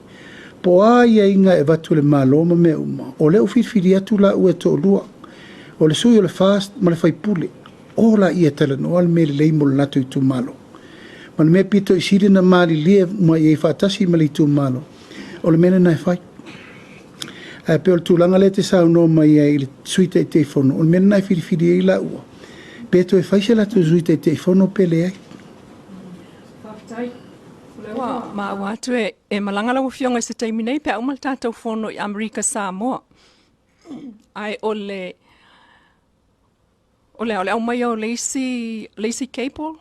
po o a aiaiga e avatu e le Malo ma mea uma, o lea ua filifili atu laua e toalua, o le sui o le FAST ma le faipule, o laia e talanoa le mea lelei mo le latou itumalo. Ma le mea pito i sili ona malilie uma i ai faatasi ma le itumalo, o le mea lena e fai. Ae pei o le tulaga lea e te saunoa mai ai i le Sui Taitaifono, o le mea lena e filifili ai laua, pe toe fai se latou Sui Taitaifono pe leai. Faafetai. O lea ua maua atu e, e malaga lau Afioga i se taimi nei pe a uma le tatou fono i Amerika Samoa. Ae o le o le o le aumaia o le isi le isi cable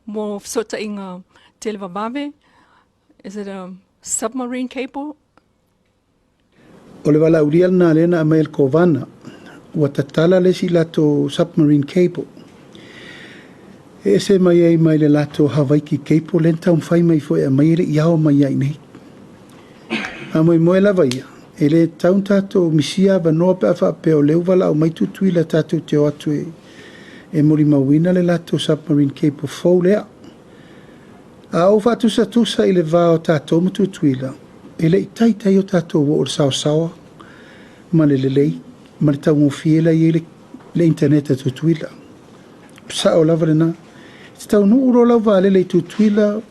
mo fesootaiga televavave. Is it a submarine cable? O le valaaulia lena lea na aumai e le Kovana, ua tatala le isi latou submarine cable. E ese mai ai mai le latou Havaiki cable lea na taumafai mai foi e aumai e le i ao mai ia i inei. Faamoemoe lava ia, e le tatau ona tatou misia avanoa pe a faapea o lea ua valaau mai Tutuila tatou te o atu e, e molimauina le latou submarine cable fou lea. A ou faatusatusa i le va o tatou ma Tutuila, e le i taitai o tatou oo i le saosaoa ma le lelei ma le taugofie la e i ai le, le internet a Tutuila. Sao lava lena. E te taunuu loa lau vaalele i Tutuila,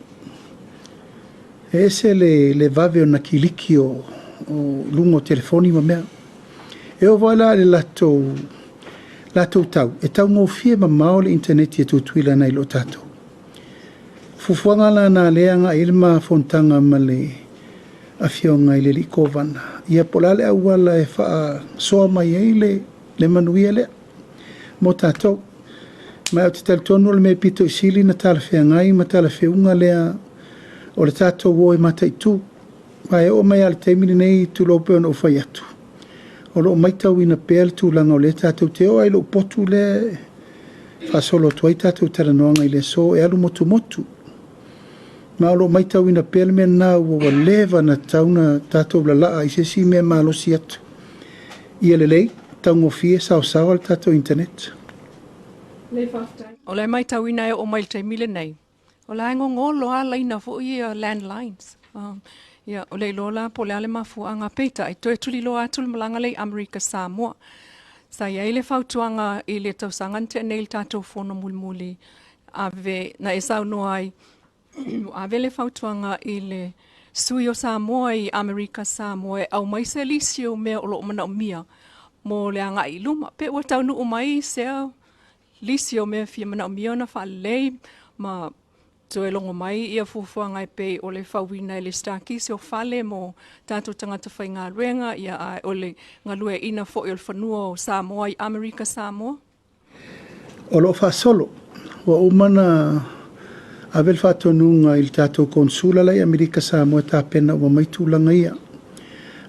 e ese le, le vave ona kiliki o, o luga o telefoni ma mea. E oo foi la i le latou, latou tau, e taugofie mamao le internet i Tutuila nai lo tatou. Fuafuaga la na lea agai i ai le ma fonotaga ma le afioga i le alii Kovana, ia po o le a le auala e faasoa mai ai le, le manuia lea mo tatou. Ma ou te talitonu o le mea pito i sili ona talafeagai ma talafeuga lea o le tatou o e mataitu. Ma e oo mai lava i le taimi lenei, tulou pei ona ou fai atu, o lo o matauina pea le tulaga o lea tatou te oo lava i lou potu lea Faasolo atu ai tatou talanoaga i le aso e alu motumotu. Ma o lo o matauina pea le mea lena ua leva ona tatau ona tatou lalaa i se isi mea malosi atu. Ia lelei, taugofie, saosaoa le tatou internet. O le matauina e oo mai le taimi lenei, o la e gogolo lava laina foi ia landlines. Ia, o le iloa la po o le a le mafuaaga, peitai, toe tuliloa atu le malaga lea i Amerika Samoa. Sa i ai le fautuaga i le tausaga na tea nei i le tatou fono mulimuli ave na e saunoa ai, ave le fautuaga i le sui o Samoa i Amerika Samoa e aumai se lisi o mea o lo o manaomia mo le agai i luma. Pe ua taunuu mai sea lisi o mea fia manaomia ona faalelei ma toe logo mai ia fuafuaga e pei o le fauina e le Star-Kist o fale mo tatou tagata faigaluega, ia a o le galueaiina foi o le fanua o Samoa i Amerika Samoa. O lo o faasolo, ua uma ona ave le faatonuga i le tatou Konesula la i Amerika Samoa e tapena uma mai tulaga ia.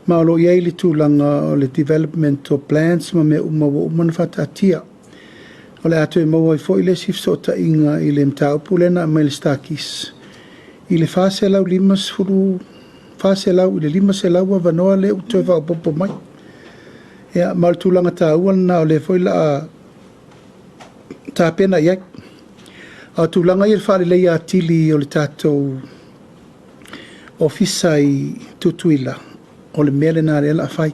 Ma o lo o i ai le tulaga o le development o plans ma mea uma ua uma ona faataatia. O le a toe maua ai foi le isi fesootaiga i le mataupu lea na aumai le Star-Kist i le 450, 400 i le 500 avanoa lea ua toe faaopoopo mai. Ia, ma o le tulaga taua lena o lea foi o le a tapena i ai. A o tulaga ia i le faaleleia atili o le tatou ofisa i Tutuila, o le mea lena lea o le a fai.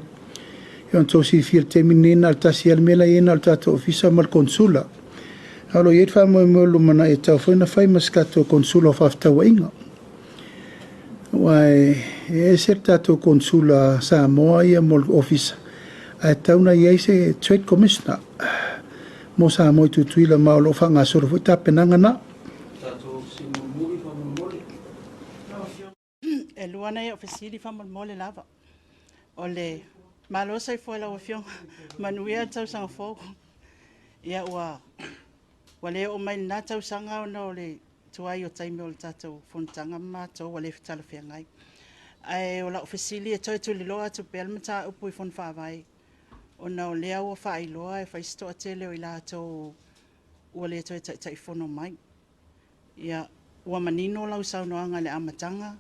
E ona outou silafia i le taimi lenei na o le tasi lava le mea la e i ai na o le tatou ofisa ma le konesula. A o lo o i ai le faamoemoe o le lumanai e tatau foi ona fai ma se tatou konesula o fefaatauaiga. Aua e ese le tatou konesula Samoa ia mo le ofisa, ae tatau ona i ai se Trade Commissioner mo Samoa i Tutuila, ma o lo o faagasolo foi tapenaga na. E lua nai au fesili faamolemole lava. O le malo soifua i lau Afioga, manuia le tausaga fou. Ia ua le oo mai i lena tausaga ona o le tuai o taimi o le tatou fonotaga ma matou ua le talafeagai. Ae o lau fesili e toe tuliloa atu pea le mataupu i Fono Faavae, ona o lea ua faailoa e fai si toatele o i latou ua le toe Taitaifono mai. Ia, ua manino lau saunoaga i le amataga,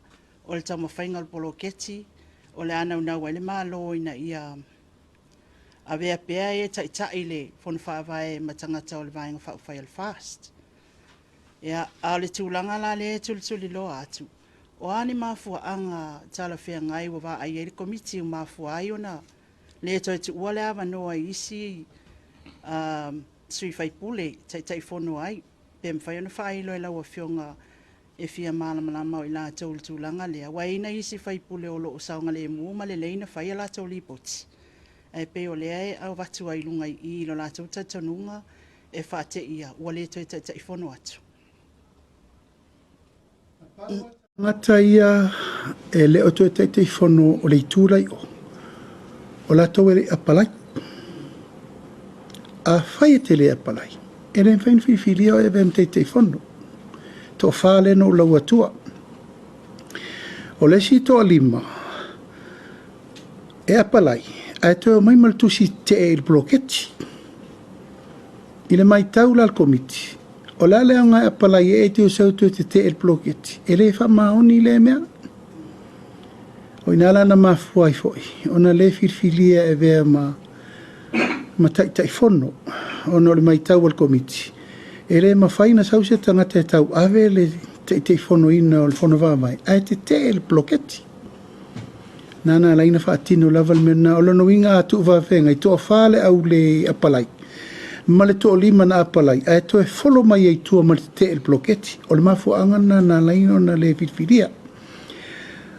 o le taumafaiga o le poloketi, o le a naunau ai le Malo ina ia avea pea e taitai le Fono Faavae ma tagata o le Vaega Faaupufai a le FAST. Ia, a o le tulaga la lea e tulituliloa atu, o a ni mafuaaga talafeagai ua vaai ai le Komiti ua mafua ai ona le toe tuua le avanoa i isi sui usufono e Taitaifono ai, pe mafai ona faailo e lau Afioga e fia malamalama o i latou i le tulaga lea, aua e i ai nai isi sui usufono o lo o saogalemu ma lelei ona fai a latou lipoti, ae pei o lea e avatu ai i luga i i i lo latou talitonuga e faateia ua le toe Taitaifono atu. Tagata ia e le o toe Taitaifono o le itu la i o, o latou e le i apalai. Afai e te le apalai, e le mafai ona filifilia oe e avea ma Taitaifono. Toafa lea na ou lauina atua. O le isi toalima e apalai, ae toe omai ma le tusi tetee i le poloketi. I le matau la a le Komiti, o le a le aoga e apalai ai ae toe sau e toe tetee i le poloketi, e le faamaoni lea mea. O i ina la na mafua ai foi ona le filifilia e avea ma Taitaifono, ona o le matau a le Komiti, e le mafai ona sau se tagata e tauave le Taitaifonoina o le Fono Faavae ae tetee le poloketi. Na ala ai ona faatino lava le mea lena. O lona uiga a tuufaafegai, toafa le au le apalai ma le toalima na apalai ae toe follow mai ai i tua ma le tetee i le poloketi. O le mafuaaga lena na ala ai ona le filifilia.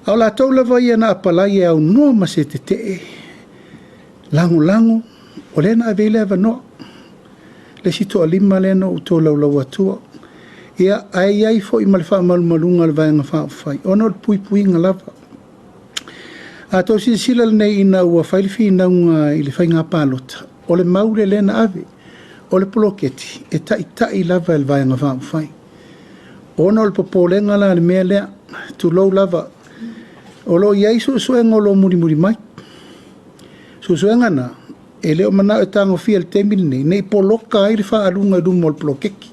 A o latou lava ia na apalai e aunoa ma se tetee lagolago, o lea na ave i ai le avanoa. Le isi toalima lea na ou tolaulau atua. Ia, ae i ai foi ma le faamalumaluga a le Vaega Faaupufai, ona o le puipuiga lava. A outou silasila lenei ina ua fai le finauga i le faiga palota, o le mau lea na ave, o le poloketi e taitai lava e le Vaega Faaupufai. Ona o le popolega la i le mea lea, tulou lava, o lo o i ai suesuega o lo o mulimuli mai. Suesuega na, E le o manao e tagofia i le taimi lenei, ne i poloka ai le faaaluga i luma o le poloketi.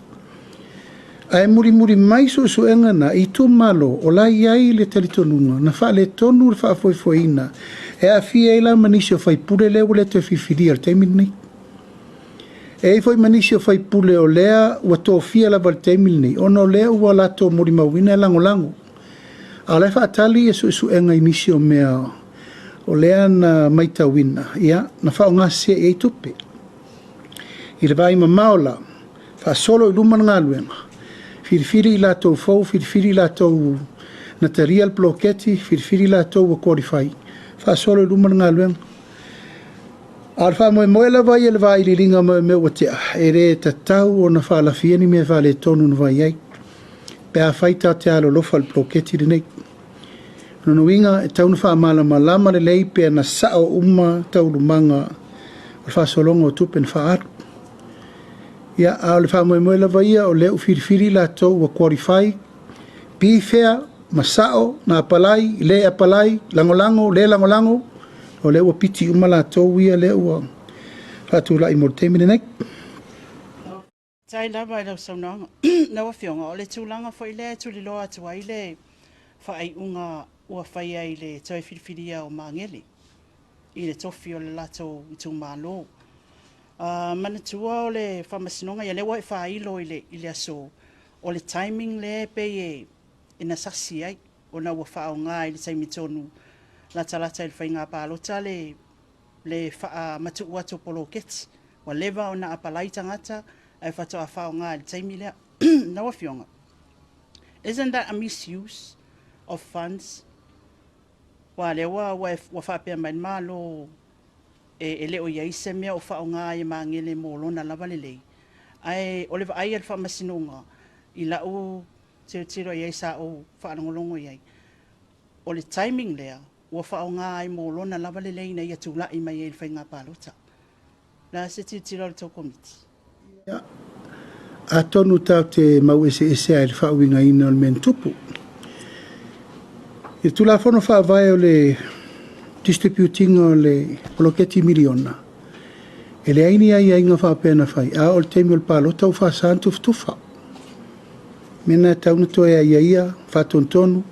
Ae mulimuli mai suesuega na i itumalo o la e i ai le talitonuga na faaletonu le faafoefoeina e aafia ai la ma nisi o faipule lea ua le toe filifilia i le taimi lenei. E i ai foi ma nisi o faipule o lea ua tofia lava i le taimi lenei ona o lea ua latou molimauina e lagolago, a o la e faatali suesuega i nisi o mea o lea na matauina, ia, na faaaoga sese i ai tupe. I le vaai mamao la, faasolo i luma le galuega, filifili i latou fou, filifili i latou na talia le poloketi, filifili i latou ua qualify, faasolo i luma le galuega. A o le faamoemoe lava ia i le vailiiliga mai o mea ua tea, e le tatau ona faalafia ni mea faaletonu na fai ai, pe afai tatou te alolofa i le poloketi lenei. O lona uiga, e tatau ona faamalamalama lelei pe na sao uma taualumaga o le faasologa o tupe na faaalu. Ia, a o le faamoemoe lava ia o lea ua filifili i latou ua qualify, be fair ma sao na apalai, le apalai, lagolago, le lagolago, o lea ua piti uma latou ia lea ua faatulai mo le taimi lenei. Faafetai lava i lau saunoaga. Lau Afioga, o le tulaga foi lea e tuliloa atu ai le faaiuga ua faia i le toe filifilia o Magele i le tofi o le latou itumalo. Manatua o le faamasinoga, ia lea ua e faailo i le aso, o le timing lea e pei e na sasi ai, ona ua faaaoga i le taimi tonu latalata i le faiga palota le faamatuu atu o poloketi. Ua leva ona apalai tagata ae faatoa faaaoga i le taimi lea. Lau Afioga, isn't that a misuse of funds? Aua lea ua faapea mai le Malo e le o i ai se mea o faaaoga ai e Magele mo lona lava lelei. Ae o le vaai a le faamasinoga i lau tilotilo i ai sa ou faalogologo i ai, o le timing lea ua faaaoga ai mo lona lava lelei ina ia tulai mai ai i le faiga palota. O le a se tilotilo a le tou Komiti? Ia, atonu tatou te mau eseese lava i le faauigaina o le mea na tupu. I le Tulafono Faavae o le distribute ina o le poloketi miliona, e leai ni aiaiga faapea na fai, a oo i le taimi o le palota ua faasa ona tufatufa. O le mea lena e tatau ona toe aiaia, faatonutonu,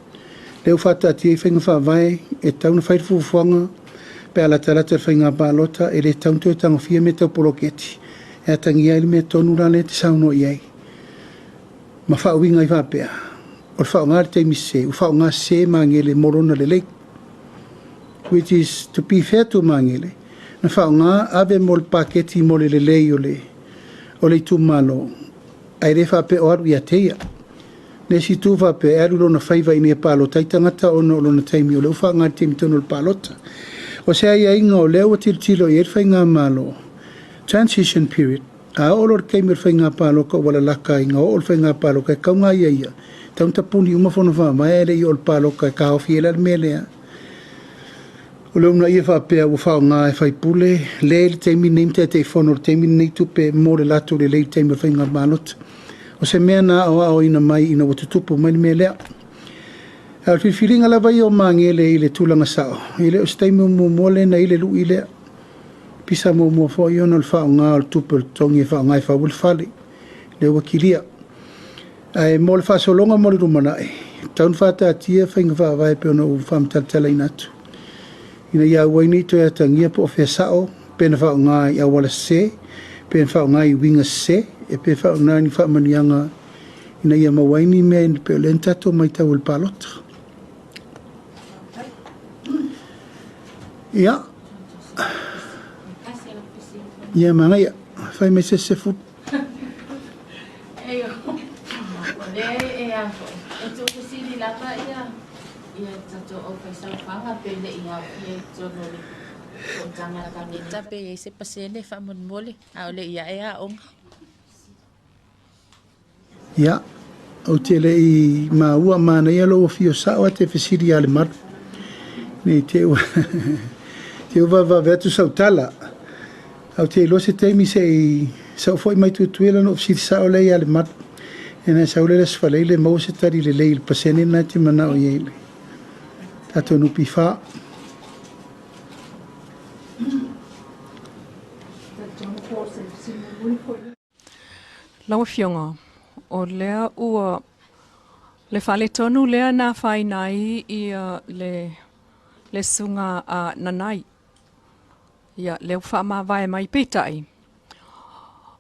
lea ua faataatia ai faiga faavae, e tatau ona fai le fuafuaga pe a latalata i le faiga palota, e le tatau ona toe tagofia mea tau poloketi, e atagia ai le mea tonu la lea e te saunoa i ai, ma faauiga ai faapea, o le faaaoga i le taimi sese, ua faaaoga sese Magele mo lona lelei. Which is, to be fair to Magele, na faaaoga ave mo le paketi mo le lelei o le itumalo, ae le faapea o alu ia te ia. Le isi itu faapea e alu lona faiva ina ia palota ai tagata ona o lona taimi o lea ua faaaoga i le taimi tonu o le palota. O se aiaiga o lea ua tilotilo i ai le faigamalo, transition period, a oo loa i le taimi o le faiga palota ua lalata ina oo le faiga palota e tatau ona aiaia, e tatau ona tapuni uma fono faavae ae le i oo i le palota e taofi ai la le mea lea. O le uunaia faapea ua faaaoga e faipule le i le taimi lenei ma Taitaifono i le taimi lenei tupe mo le latou lelei i le taimi o le faiga palota. O se mea na aoaoina mai ina ua tutupu mai le mea lea. A o le filifiliga lava ia o Magele i le tulaga sao, e le o se taimi muamua lea na i ai le lui lea. Pisa muamua foi ona o le faaaoga o le tupe o le totogi e faaaoga e fau ai le fale, lea ua kilia. Ae mo le faasologa mo le lumanai, e tatau ona faataatia faiga faavae pei ona ou faamatalatalaina atu, ina ia aua ai ne i toe atagia po o fea sao, pe na faaaoga i auala sese, pe na faaaoga i uiga sese, e pe faaaoga i ni faamanuiaga ina ia maua ai ni mea pei o lea na tatou matau i le palota. Ia, ia manaia, fai mai se sefulu. Ei, o lea e a foi, e tuufesili lava ia tatou aufaisaofaga pe le i aofia i totonu o le fonotaga a le Kapeneta pe i ai se pasene faamolemole, a o le i ae aoga. Ia, ou te le i maua manaia lou afio sao ae te fesili ia Lemalu. Nei te ua te ua vavave atu sau tala. Ae ou te iloa se taimi se i sau foi mai Tutuila ona ou fesili sao lea ia Lemalu. Ina sau lea i le Aso Faraile maua se tali lelei i le pasene lena e te manao i ai i le tatou NPF. Lau Afioga, o lea ua le faaletonu lea na afaina ai ia le le susuga a Nanai. Ia, lea ua faamavae mai peitai.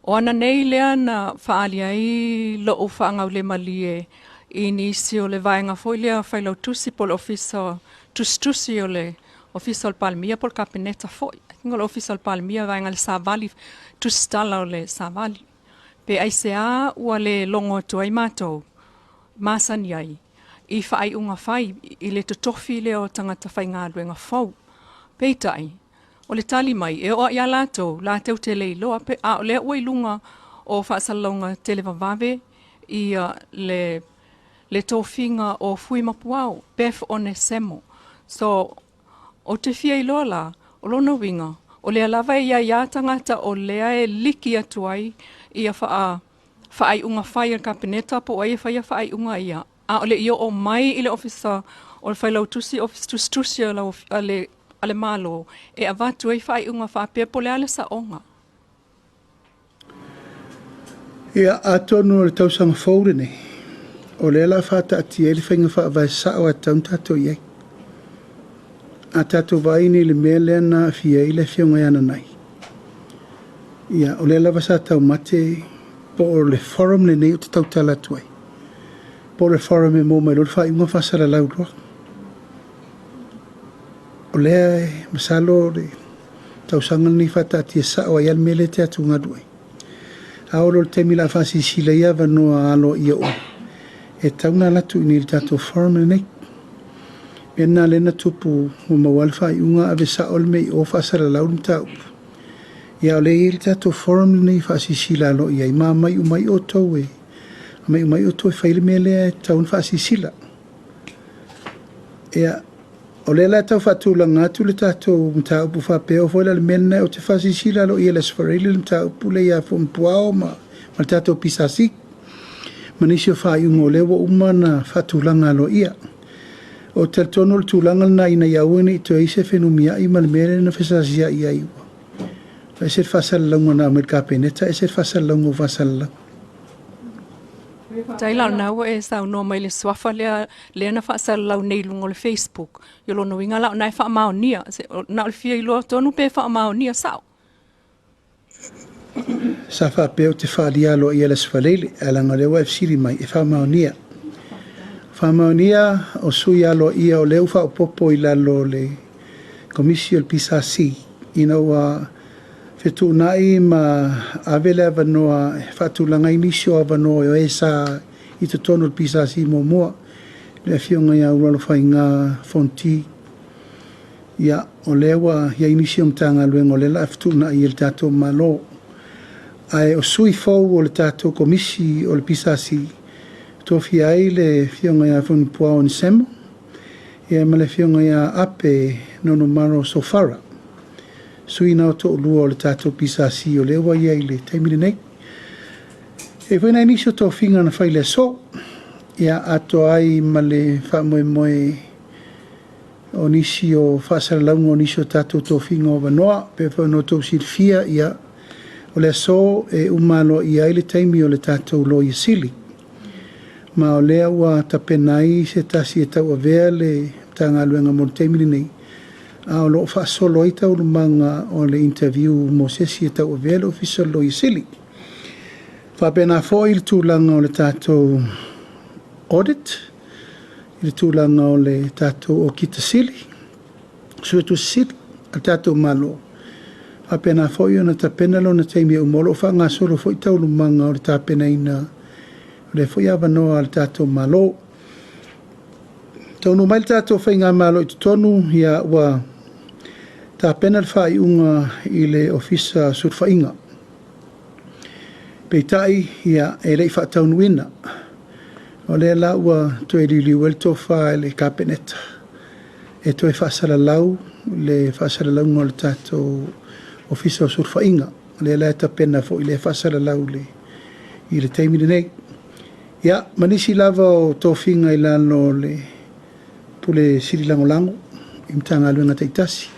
O ana nei lea na faaali ai lou faagaulemalie i nisi o le vaega foi lea failautusi po o le Ofisa Tusitusi o le Ofisa o le Palemia po o le Kapeneta foi. I think o le Ofisa o le Palemia vaega le savali, tusitala o le savali. Pe aisea ua le logo atu ai matou masani ai i faaiuga fai i le totofi lea o tagata faigaluega fou. Peitai, o le tali mai, e oo ia latou, latou te le iloa, pe, a o lea ua i luga o faasalalauga televavave ia le le tofiga o Fui Mapuao, Beth Onesemo. So, ou te fia iloa la, o lona uiga, o lea lava e i ai lava tagata o lea e liki atu ai ia faa faaiuga fai a le Kapeneta po o ai e faia faaiuga ia, a o le i oo mai i le Ofisa o le Failautusi, Ofisa Tusitusi a le, a le Malo, e avatu ai faaiuga faapea po o le a le saoga. Ia, atonu o le tausaga fou lenei, o lea o le a faataatia ai le faiga faavae sao e tatau ona tatou i ai. A tatou vaai nei i le mea lea na aafia ai le Afioga ia Nanai, ia, o lea lava sa taumate po o le forum lenei ou te tautala atu ai, po o le forum e maua mai loa le faaiuga faasalalau loa. O lea e masalo le tausaga lenei faataatia sao ai lava le mea lea e te atugalu ai. A oo loa i le taimi o le a faasilasila ai avanoa aloaia uma, e tatau ona alu atu i inei i le tatou forum lenei. O le mea lena lea na tupu ua maua lava le faaiuga ave sao le mea i o faasalalau le mataupu. Ia a o lea e i ai le tatou forum lenei e faasilasila aloaia ai ma aumai uma ai outou e aumai uma ai outou e fai le mea lea e tatau ona faasilasila. Ia, o lea la e tau faatulaga atu le tatou mataupu faapea oo foi la i le mea lena ou te faasilasila aloaia i le Aso Faraile le mataupu lea ia Fonopuao ma le tatou PSC ma nisi o faaiuga o lea ua uma ona faatulaga aloaia. Ou te talitonu o le tulaga lena ina ia aua ne i toe i ai se fenumiai ma le mea lea na fesasiai ai ua ese le faasalalauga na aumai i le Kapeneta ese le faasalalauga ua faasalalau. Faafetai la o lena ua e saunoa mai i le suafa lea lea na faasalalau nei i luga o le Facebook. I lona uiga la o lena e faamaonia. Na o le fia iloa tonu pe faamaonia sao. Sa faapea ou te faaalia aloaia i le Aso Faraile, ae leaga o lea ua e fesili mai, e faamaonia. Faamaonia o sui aloaia o lea ua faaopoopo i lalo o le Komisi o le PSC ina ua fetuunai ma ave le avanoa e faatulaga ai nisi o avanoa o e sa i totonu o le PSC muamua, le Afioga ia Ulualofaiga Fonoti. Ia, o lea ua i ai nisi o Matagaluega o lea o le a fetuunai e le tatou Malo. Ae o sui fou o le tatou Komisi o le PSC, tofia ai le Afioga ia Fonopuao Onesemo, ia ma le Afioga ia Ape Nonomaro Sofara. Sui na o toalua o le tatou PSC o lea ua i ai i le taimi lenei. E foi nai nisi o tofiga na fai i le aso, ia atoa ai ma le faamoemoe o nisi o faasalalauga o nisi o tatou tofiga o avanoa. Pei foi ona outou silafia, ia, o le aso e uma aloaia ai le taimi o le tatou Loia Sili. Ma o lea ua tapena ai se tasi e tauavea le Matagaluega mo le taimi lenei, a o lo o faasolo ai taualumaga o le interview mo se isi e tauavea le Ofisa o le Loia Sili. Faapena foi le tulaga o le tatou audit, i le tulaga o le tatou Okika Sili, Suetusi Sili a le tatou Malo. Faapena foi ona tapena lona taimi e uma, o lo o faagasolo foi taualumaga o le tapenaina o lea foi avanoa a le tatou Malo. Taunuu mai le tatou faigamalo i totonu, ia ua tapena le faaiuga i le Ofisa o Sulufaiga. Peitai, ia, e le i faataunuuina. O lea la ua toe liuliu ai le tofa i le Kapeneta e toe faasalalau le faasalalauga o le tatou Ofisa o Sulufaiga. O lea la e tapena foi lea faasalalau i le taimi lenei. Ia, ma nisi lava o tofiga i lalo o le Pule Sili Lagolago i Matagaluega taitasi,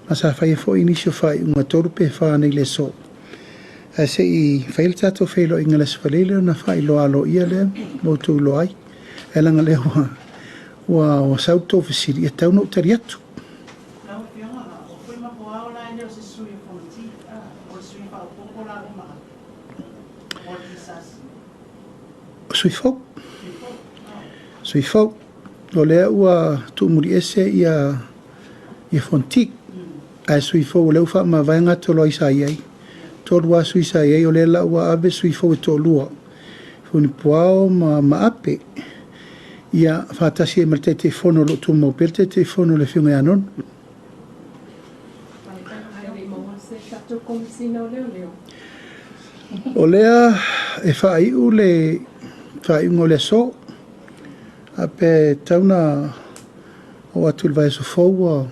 ma sa faia foi nisi o faaiuga 3 pe 4 nei le aso. Ae se i fai le tatou feiloaiga i le Aso Faraile ona faailoa aloaia lea ma outou iloa ai. Ae leaga o lea ua, ua, ua sau le tou fesili, e tatau ona ou tali atu. Lau Afioga, o Fuimapuao la e le o se sui o Fonoti, o le sui faaopoopo la ua ma ave, o le PSC. O sui fou. Sui fou. O lea ua tuumuliese ia, ia Fonoti. Ae sui fou o lea ua faamavae gatoloai sa i ai. Tolu lava sui sa i ai, o lea la ua ave sui fou e toalua, Funipuao ma Maape, ia faatasi ai ma le Taitaifono o lo o tumau pea le Taitaifono le Afioga ia Nonu. O lea e faaiu le faaiuga o le aso, a pe tatau ona oo atu i le vaiaso fou ua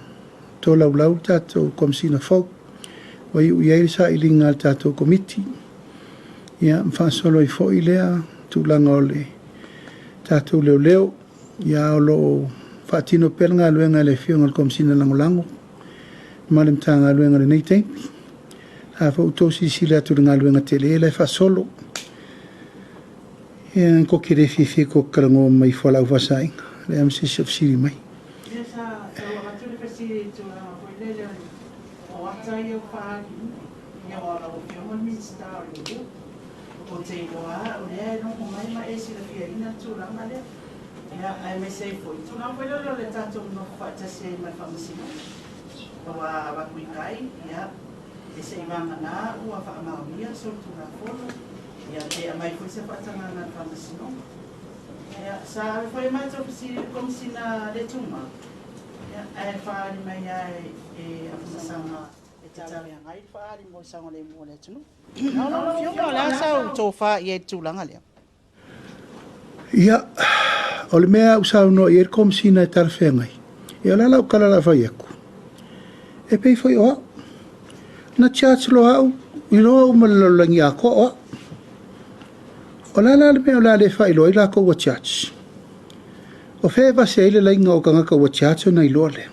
tolaulau le tatou Komesina fou, ua iu i ai le sailiga a le tatou Komiti, ia ma faasolo ai foi lea tulaga o le tatou leoleo, ia o lo o faatino pea le galuega e le Afioga i le Komesina Lagolago ma le Matagaluega i lenei taimi. A foi ua outou silasila atu i le galuega tele la e faasolo. Ia, ko te le fiafia ko te talanoa mai i fualaau faasaina, leai ma se isi o fesili mai. Ia sa tau avatu le fesili i le tulaga foi lele o ata ia ua faaaliina, ia aua o lau Afioga le Minisita o Leoleo. Ou te iloa lava o lea e logo mai ma e silafiaina le tulaga lea. Ia, aemaise ai foi, tulaga foi lele o le tatou nonofo faatasi ai ma le Faamasinoga. Aua a avatu i tai, ia, e se i vagana ua faamaonia le solitulafono, ia pe aumai foi se faatagaga a le Faamasinoga. Ia, sa ave foi a matou fesili i le Komesina le Tumau, ia, ae faaali mai lava e Afamasaga e talafeagai le faaali mo le saogalemu o le atunuu. Lau Afioga, o le a sau tofa i ai i le tulaga lea? Ia, o le mea ua saunoa i ai le Komesina e talafeagai, ia o le a lau tala o le a fai atu? E pei foi o au. Na charge loa au, iloa uma e le lalolagi atoa o au. O le a la le mea o le a le faailoa ai latou ua charge? O fea e vase ai le laina o tagata ua charge ona iloa lea?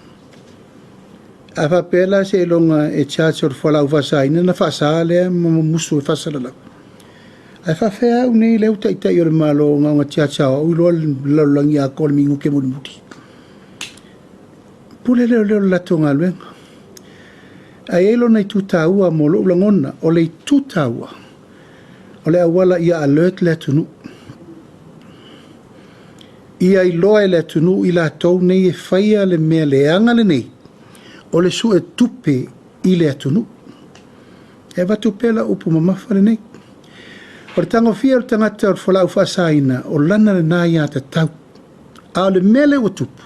A faapea la seiloga e charge o le fualaau faasaina ona faasa lea ma mumusu e faasalalau. Ae faafefea au nei lea ua taitai o le Malo na ona charge lava o au iloa le lalolagi atoa i le minute mulimuli. Pule leoleo i le latou galuega. Ae i ai lona itu taua mo lou lagona, o le itu taua, o le auala ia alert le atunuu. Ia iloa e le atunuu i latou nei e faia le mea leaga lenei, o le suetupe i le atunuu. E avatu pea lau upu mamafa lenei. O le tagofia o le tagata o le fualaau faasaina, o lana lena aiatatau. A o le mea lea ua tupu,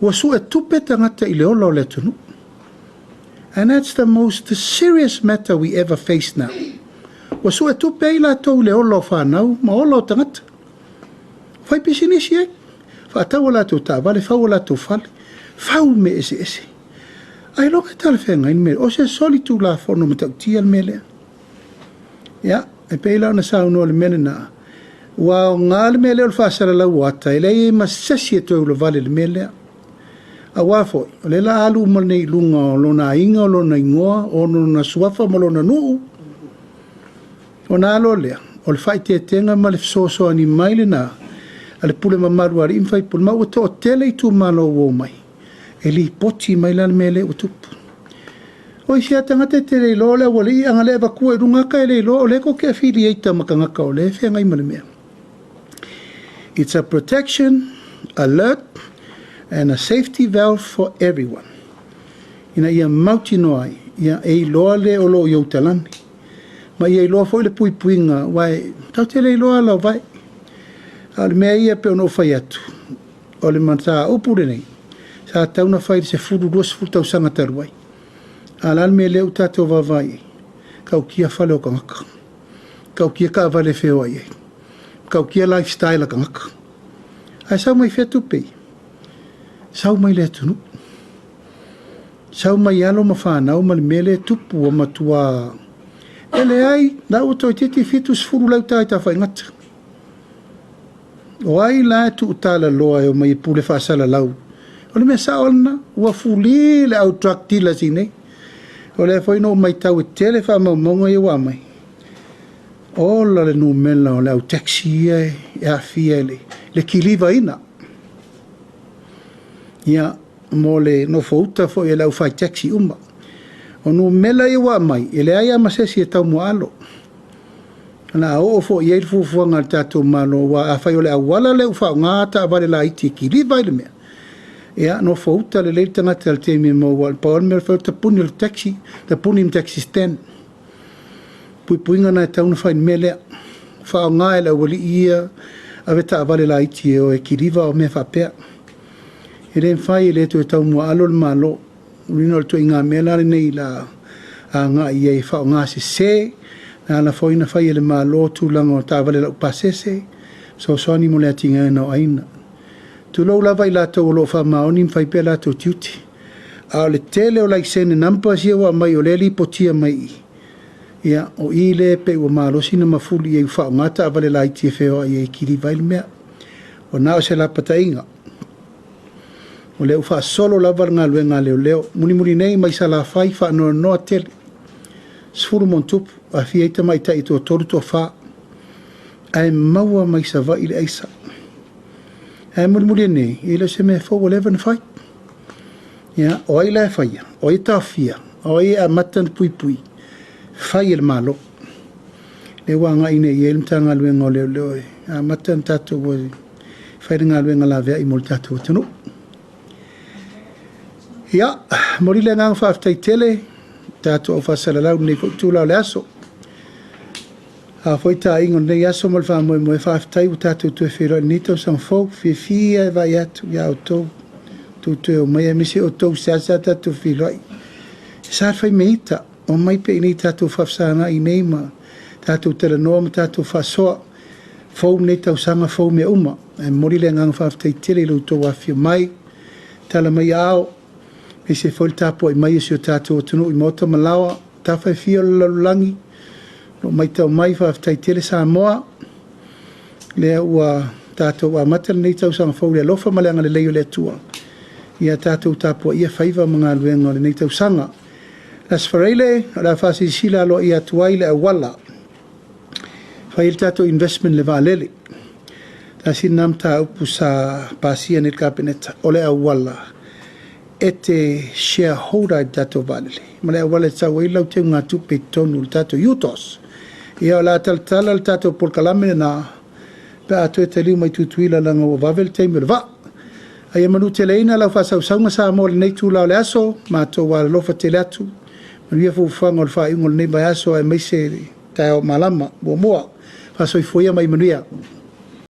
ua suetupe tagata i le ola o le atunuu. And that's the most serious matter we ever face now. Ua suetupe ai latou i le ola o fanau ma ola o tagata. Fai pisinisi ai, faatau a latou taavale, fau a latou fale, fau mea eseese. Ailoga e talafeagai le mea lea. O se solitulafono matautia le mea lea. Ia, e pei la ona saunoa i le mea lena, ua aoga le mea lea o le faasalalau o ata, e leai ai ma se isi e toe ulavale i le mea lea. Aua foi, o lea o le a alu uma nei i luga o lona aiga, o lona igoa, o lona suafa ma lona nuu, ona alo lea, o le faaeteetega ma le fesoasoani mai lena a le pule mamalu a alii ma faipule, ma ua toatele itumalo ua omai, e lipoti mai la le mea lea ua tupu. O isi lava tagata e te le iloa o le aualii, a na le avatua i luga ata e le iloa o lea tou te affiliate ma tagata o lea e feagai ma le mea. It's a protection, alert and a safety valve for everyone. Ina ia mautinoa ai, ia e iloa le o lo o i ou talane. Ma ia iloa foi le puipuiga, aua e tatou te le iloa ala o vae. A o le mea ia pei ona ou fai atu, o le mataupu lenei, sa tatau ona fai i le 10, 20 tausaga talu ai. A o le a le mea lea ua tatou vaavaai i ai? Tautia fale o tagata. Tautia taavale e feoai ai. Tautia lifestyle a tagata. Ae sau mai fea tupe ia? Sau mai le atunuu. Sau mai alo ma fanau ma le mea lea e tupu ua matua. E leai, la ua toeitiiti 70 lauta i Tafaigata. O ai la e tuutalaloa e omai e pule faasalalau? O le mea sao lena, ua fuli le au drug dealers i nei. O lea foi na ou matau e tele faamaumauga ia ua aumai. Ola le numera o le au taxi ia e aafia i le kilivaina. Ia, mo le nofouta foi e le aufai taxi uma. O numera ia ua aumai, e leai lava ma se isi e taumuaalo. O le a oo foi i ai le fuafuaga a le tatou Malo, aua afai o le auala lea ua faaaoga taavale laiti e kiliva ai le mea, ia, nofouta lelei le tagata i le taimi e maua ai. Pau lava le mea e fai o le tapuni o le taxi, tapuni ma taxi stand. Puipuiga lena e tatau ona fai i le mea lea. Faaaoga e le aualii ia avetaavale laiti e o e kiliva mea faapea. E le mafai, e le toe taumuaalo le Malo. O le uiga o le ituaiga mea la lenei o le a agai i ai e faaaogasese. Na ala foi ona fai e le Malo tulaga o taavale laupasese, fesoasoani mo le atiaeina o aiga. Tulou lava i latou o lo o faamaoni ma fai pea o latou tiute. A o le tele o laisene numbers ia ua aumai o lea e lipotia mai i i, ia, o i lea e pei ua malosi ona mafuli i ai ua faaaoga taavale laiti e feoai ai e kiliva ai le mea. Ua na o se lapataiga. O lea ua faasolo lava le galuega a leoleo. Mulimuli nei mai Salafai, faanoanoa tele, 10 ma ona tupu, aafia ai tamaitai e toatolu toafa, ae maua mai Savaii le aisa. Ae mulimuli nei, e le o se mea fou ua leva ona fai. Ia, o ai la e faia? O ai e taofia? O ai e amata ona puipui? Fai e le Malo. Lea ua agai nei i ai le Matagaluega o Leoleo e amata ona tatou fai le galuega laveai mo le tatou atunuu. Ia, momoli le agaga faafetai tele tatou au faasalalau i lenei foi itula o le aso. A foi taaiga o lenei aso ma le faamoemoe, faafetai ua tatou toe feiloai i lenei tausaga fou. Fiafia e vaai atu ia outou, outou toe omai aemaise outou seasea tatou feiloai. E sa le fai me ita, omai pea i inei tatou faafesagai nei ma tatou talanoa ma tatou faasoa. Fou lenei tausaga, fou mea uma. Ae momoli le agaga faafetai tele i lo outou afifio mai, tala mai ao, aemaise foi le tapuai mai o si o tatou atunuu i maota ma laoa, tafa e fia o le lalolagi, o matau mai, faafetai tele Samoa. Lea ua tatou amata lenei tausaga fou i le alofa ma le agalelei o le Atua. Ia tatou tapuaia faiva ma galuega o lenei tausaga. Le Aso Faraile, o le a faasilasila aloaia atu ai le auala fai ai le tatou investment i le vaalele. Tasi lena mataupu sa pasia nei le Kapeneta, o le auala e te shareholder i le tatou vaalele, ma le auala e sau ai lau teugatupe i totonu o le tatou UTOS. Ia, o le a talatala le tatou polokalame lena pe a toe taliu mai Tutuila, leaga ua vave le taimi o le vaa. Ae ia manuteleina lau faasausauga Samoa i lenei itula o le aso, matou alolofa tele atu. Manuia fuafuaga o le faaiuga o lenei vaiaso aemaise taeao malama muamua. Faasoifua ia ma ia manuia.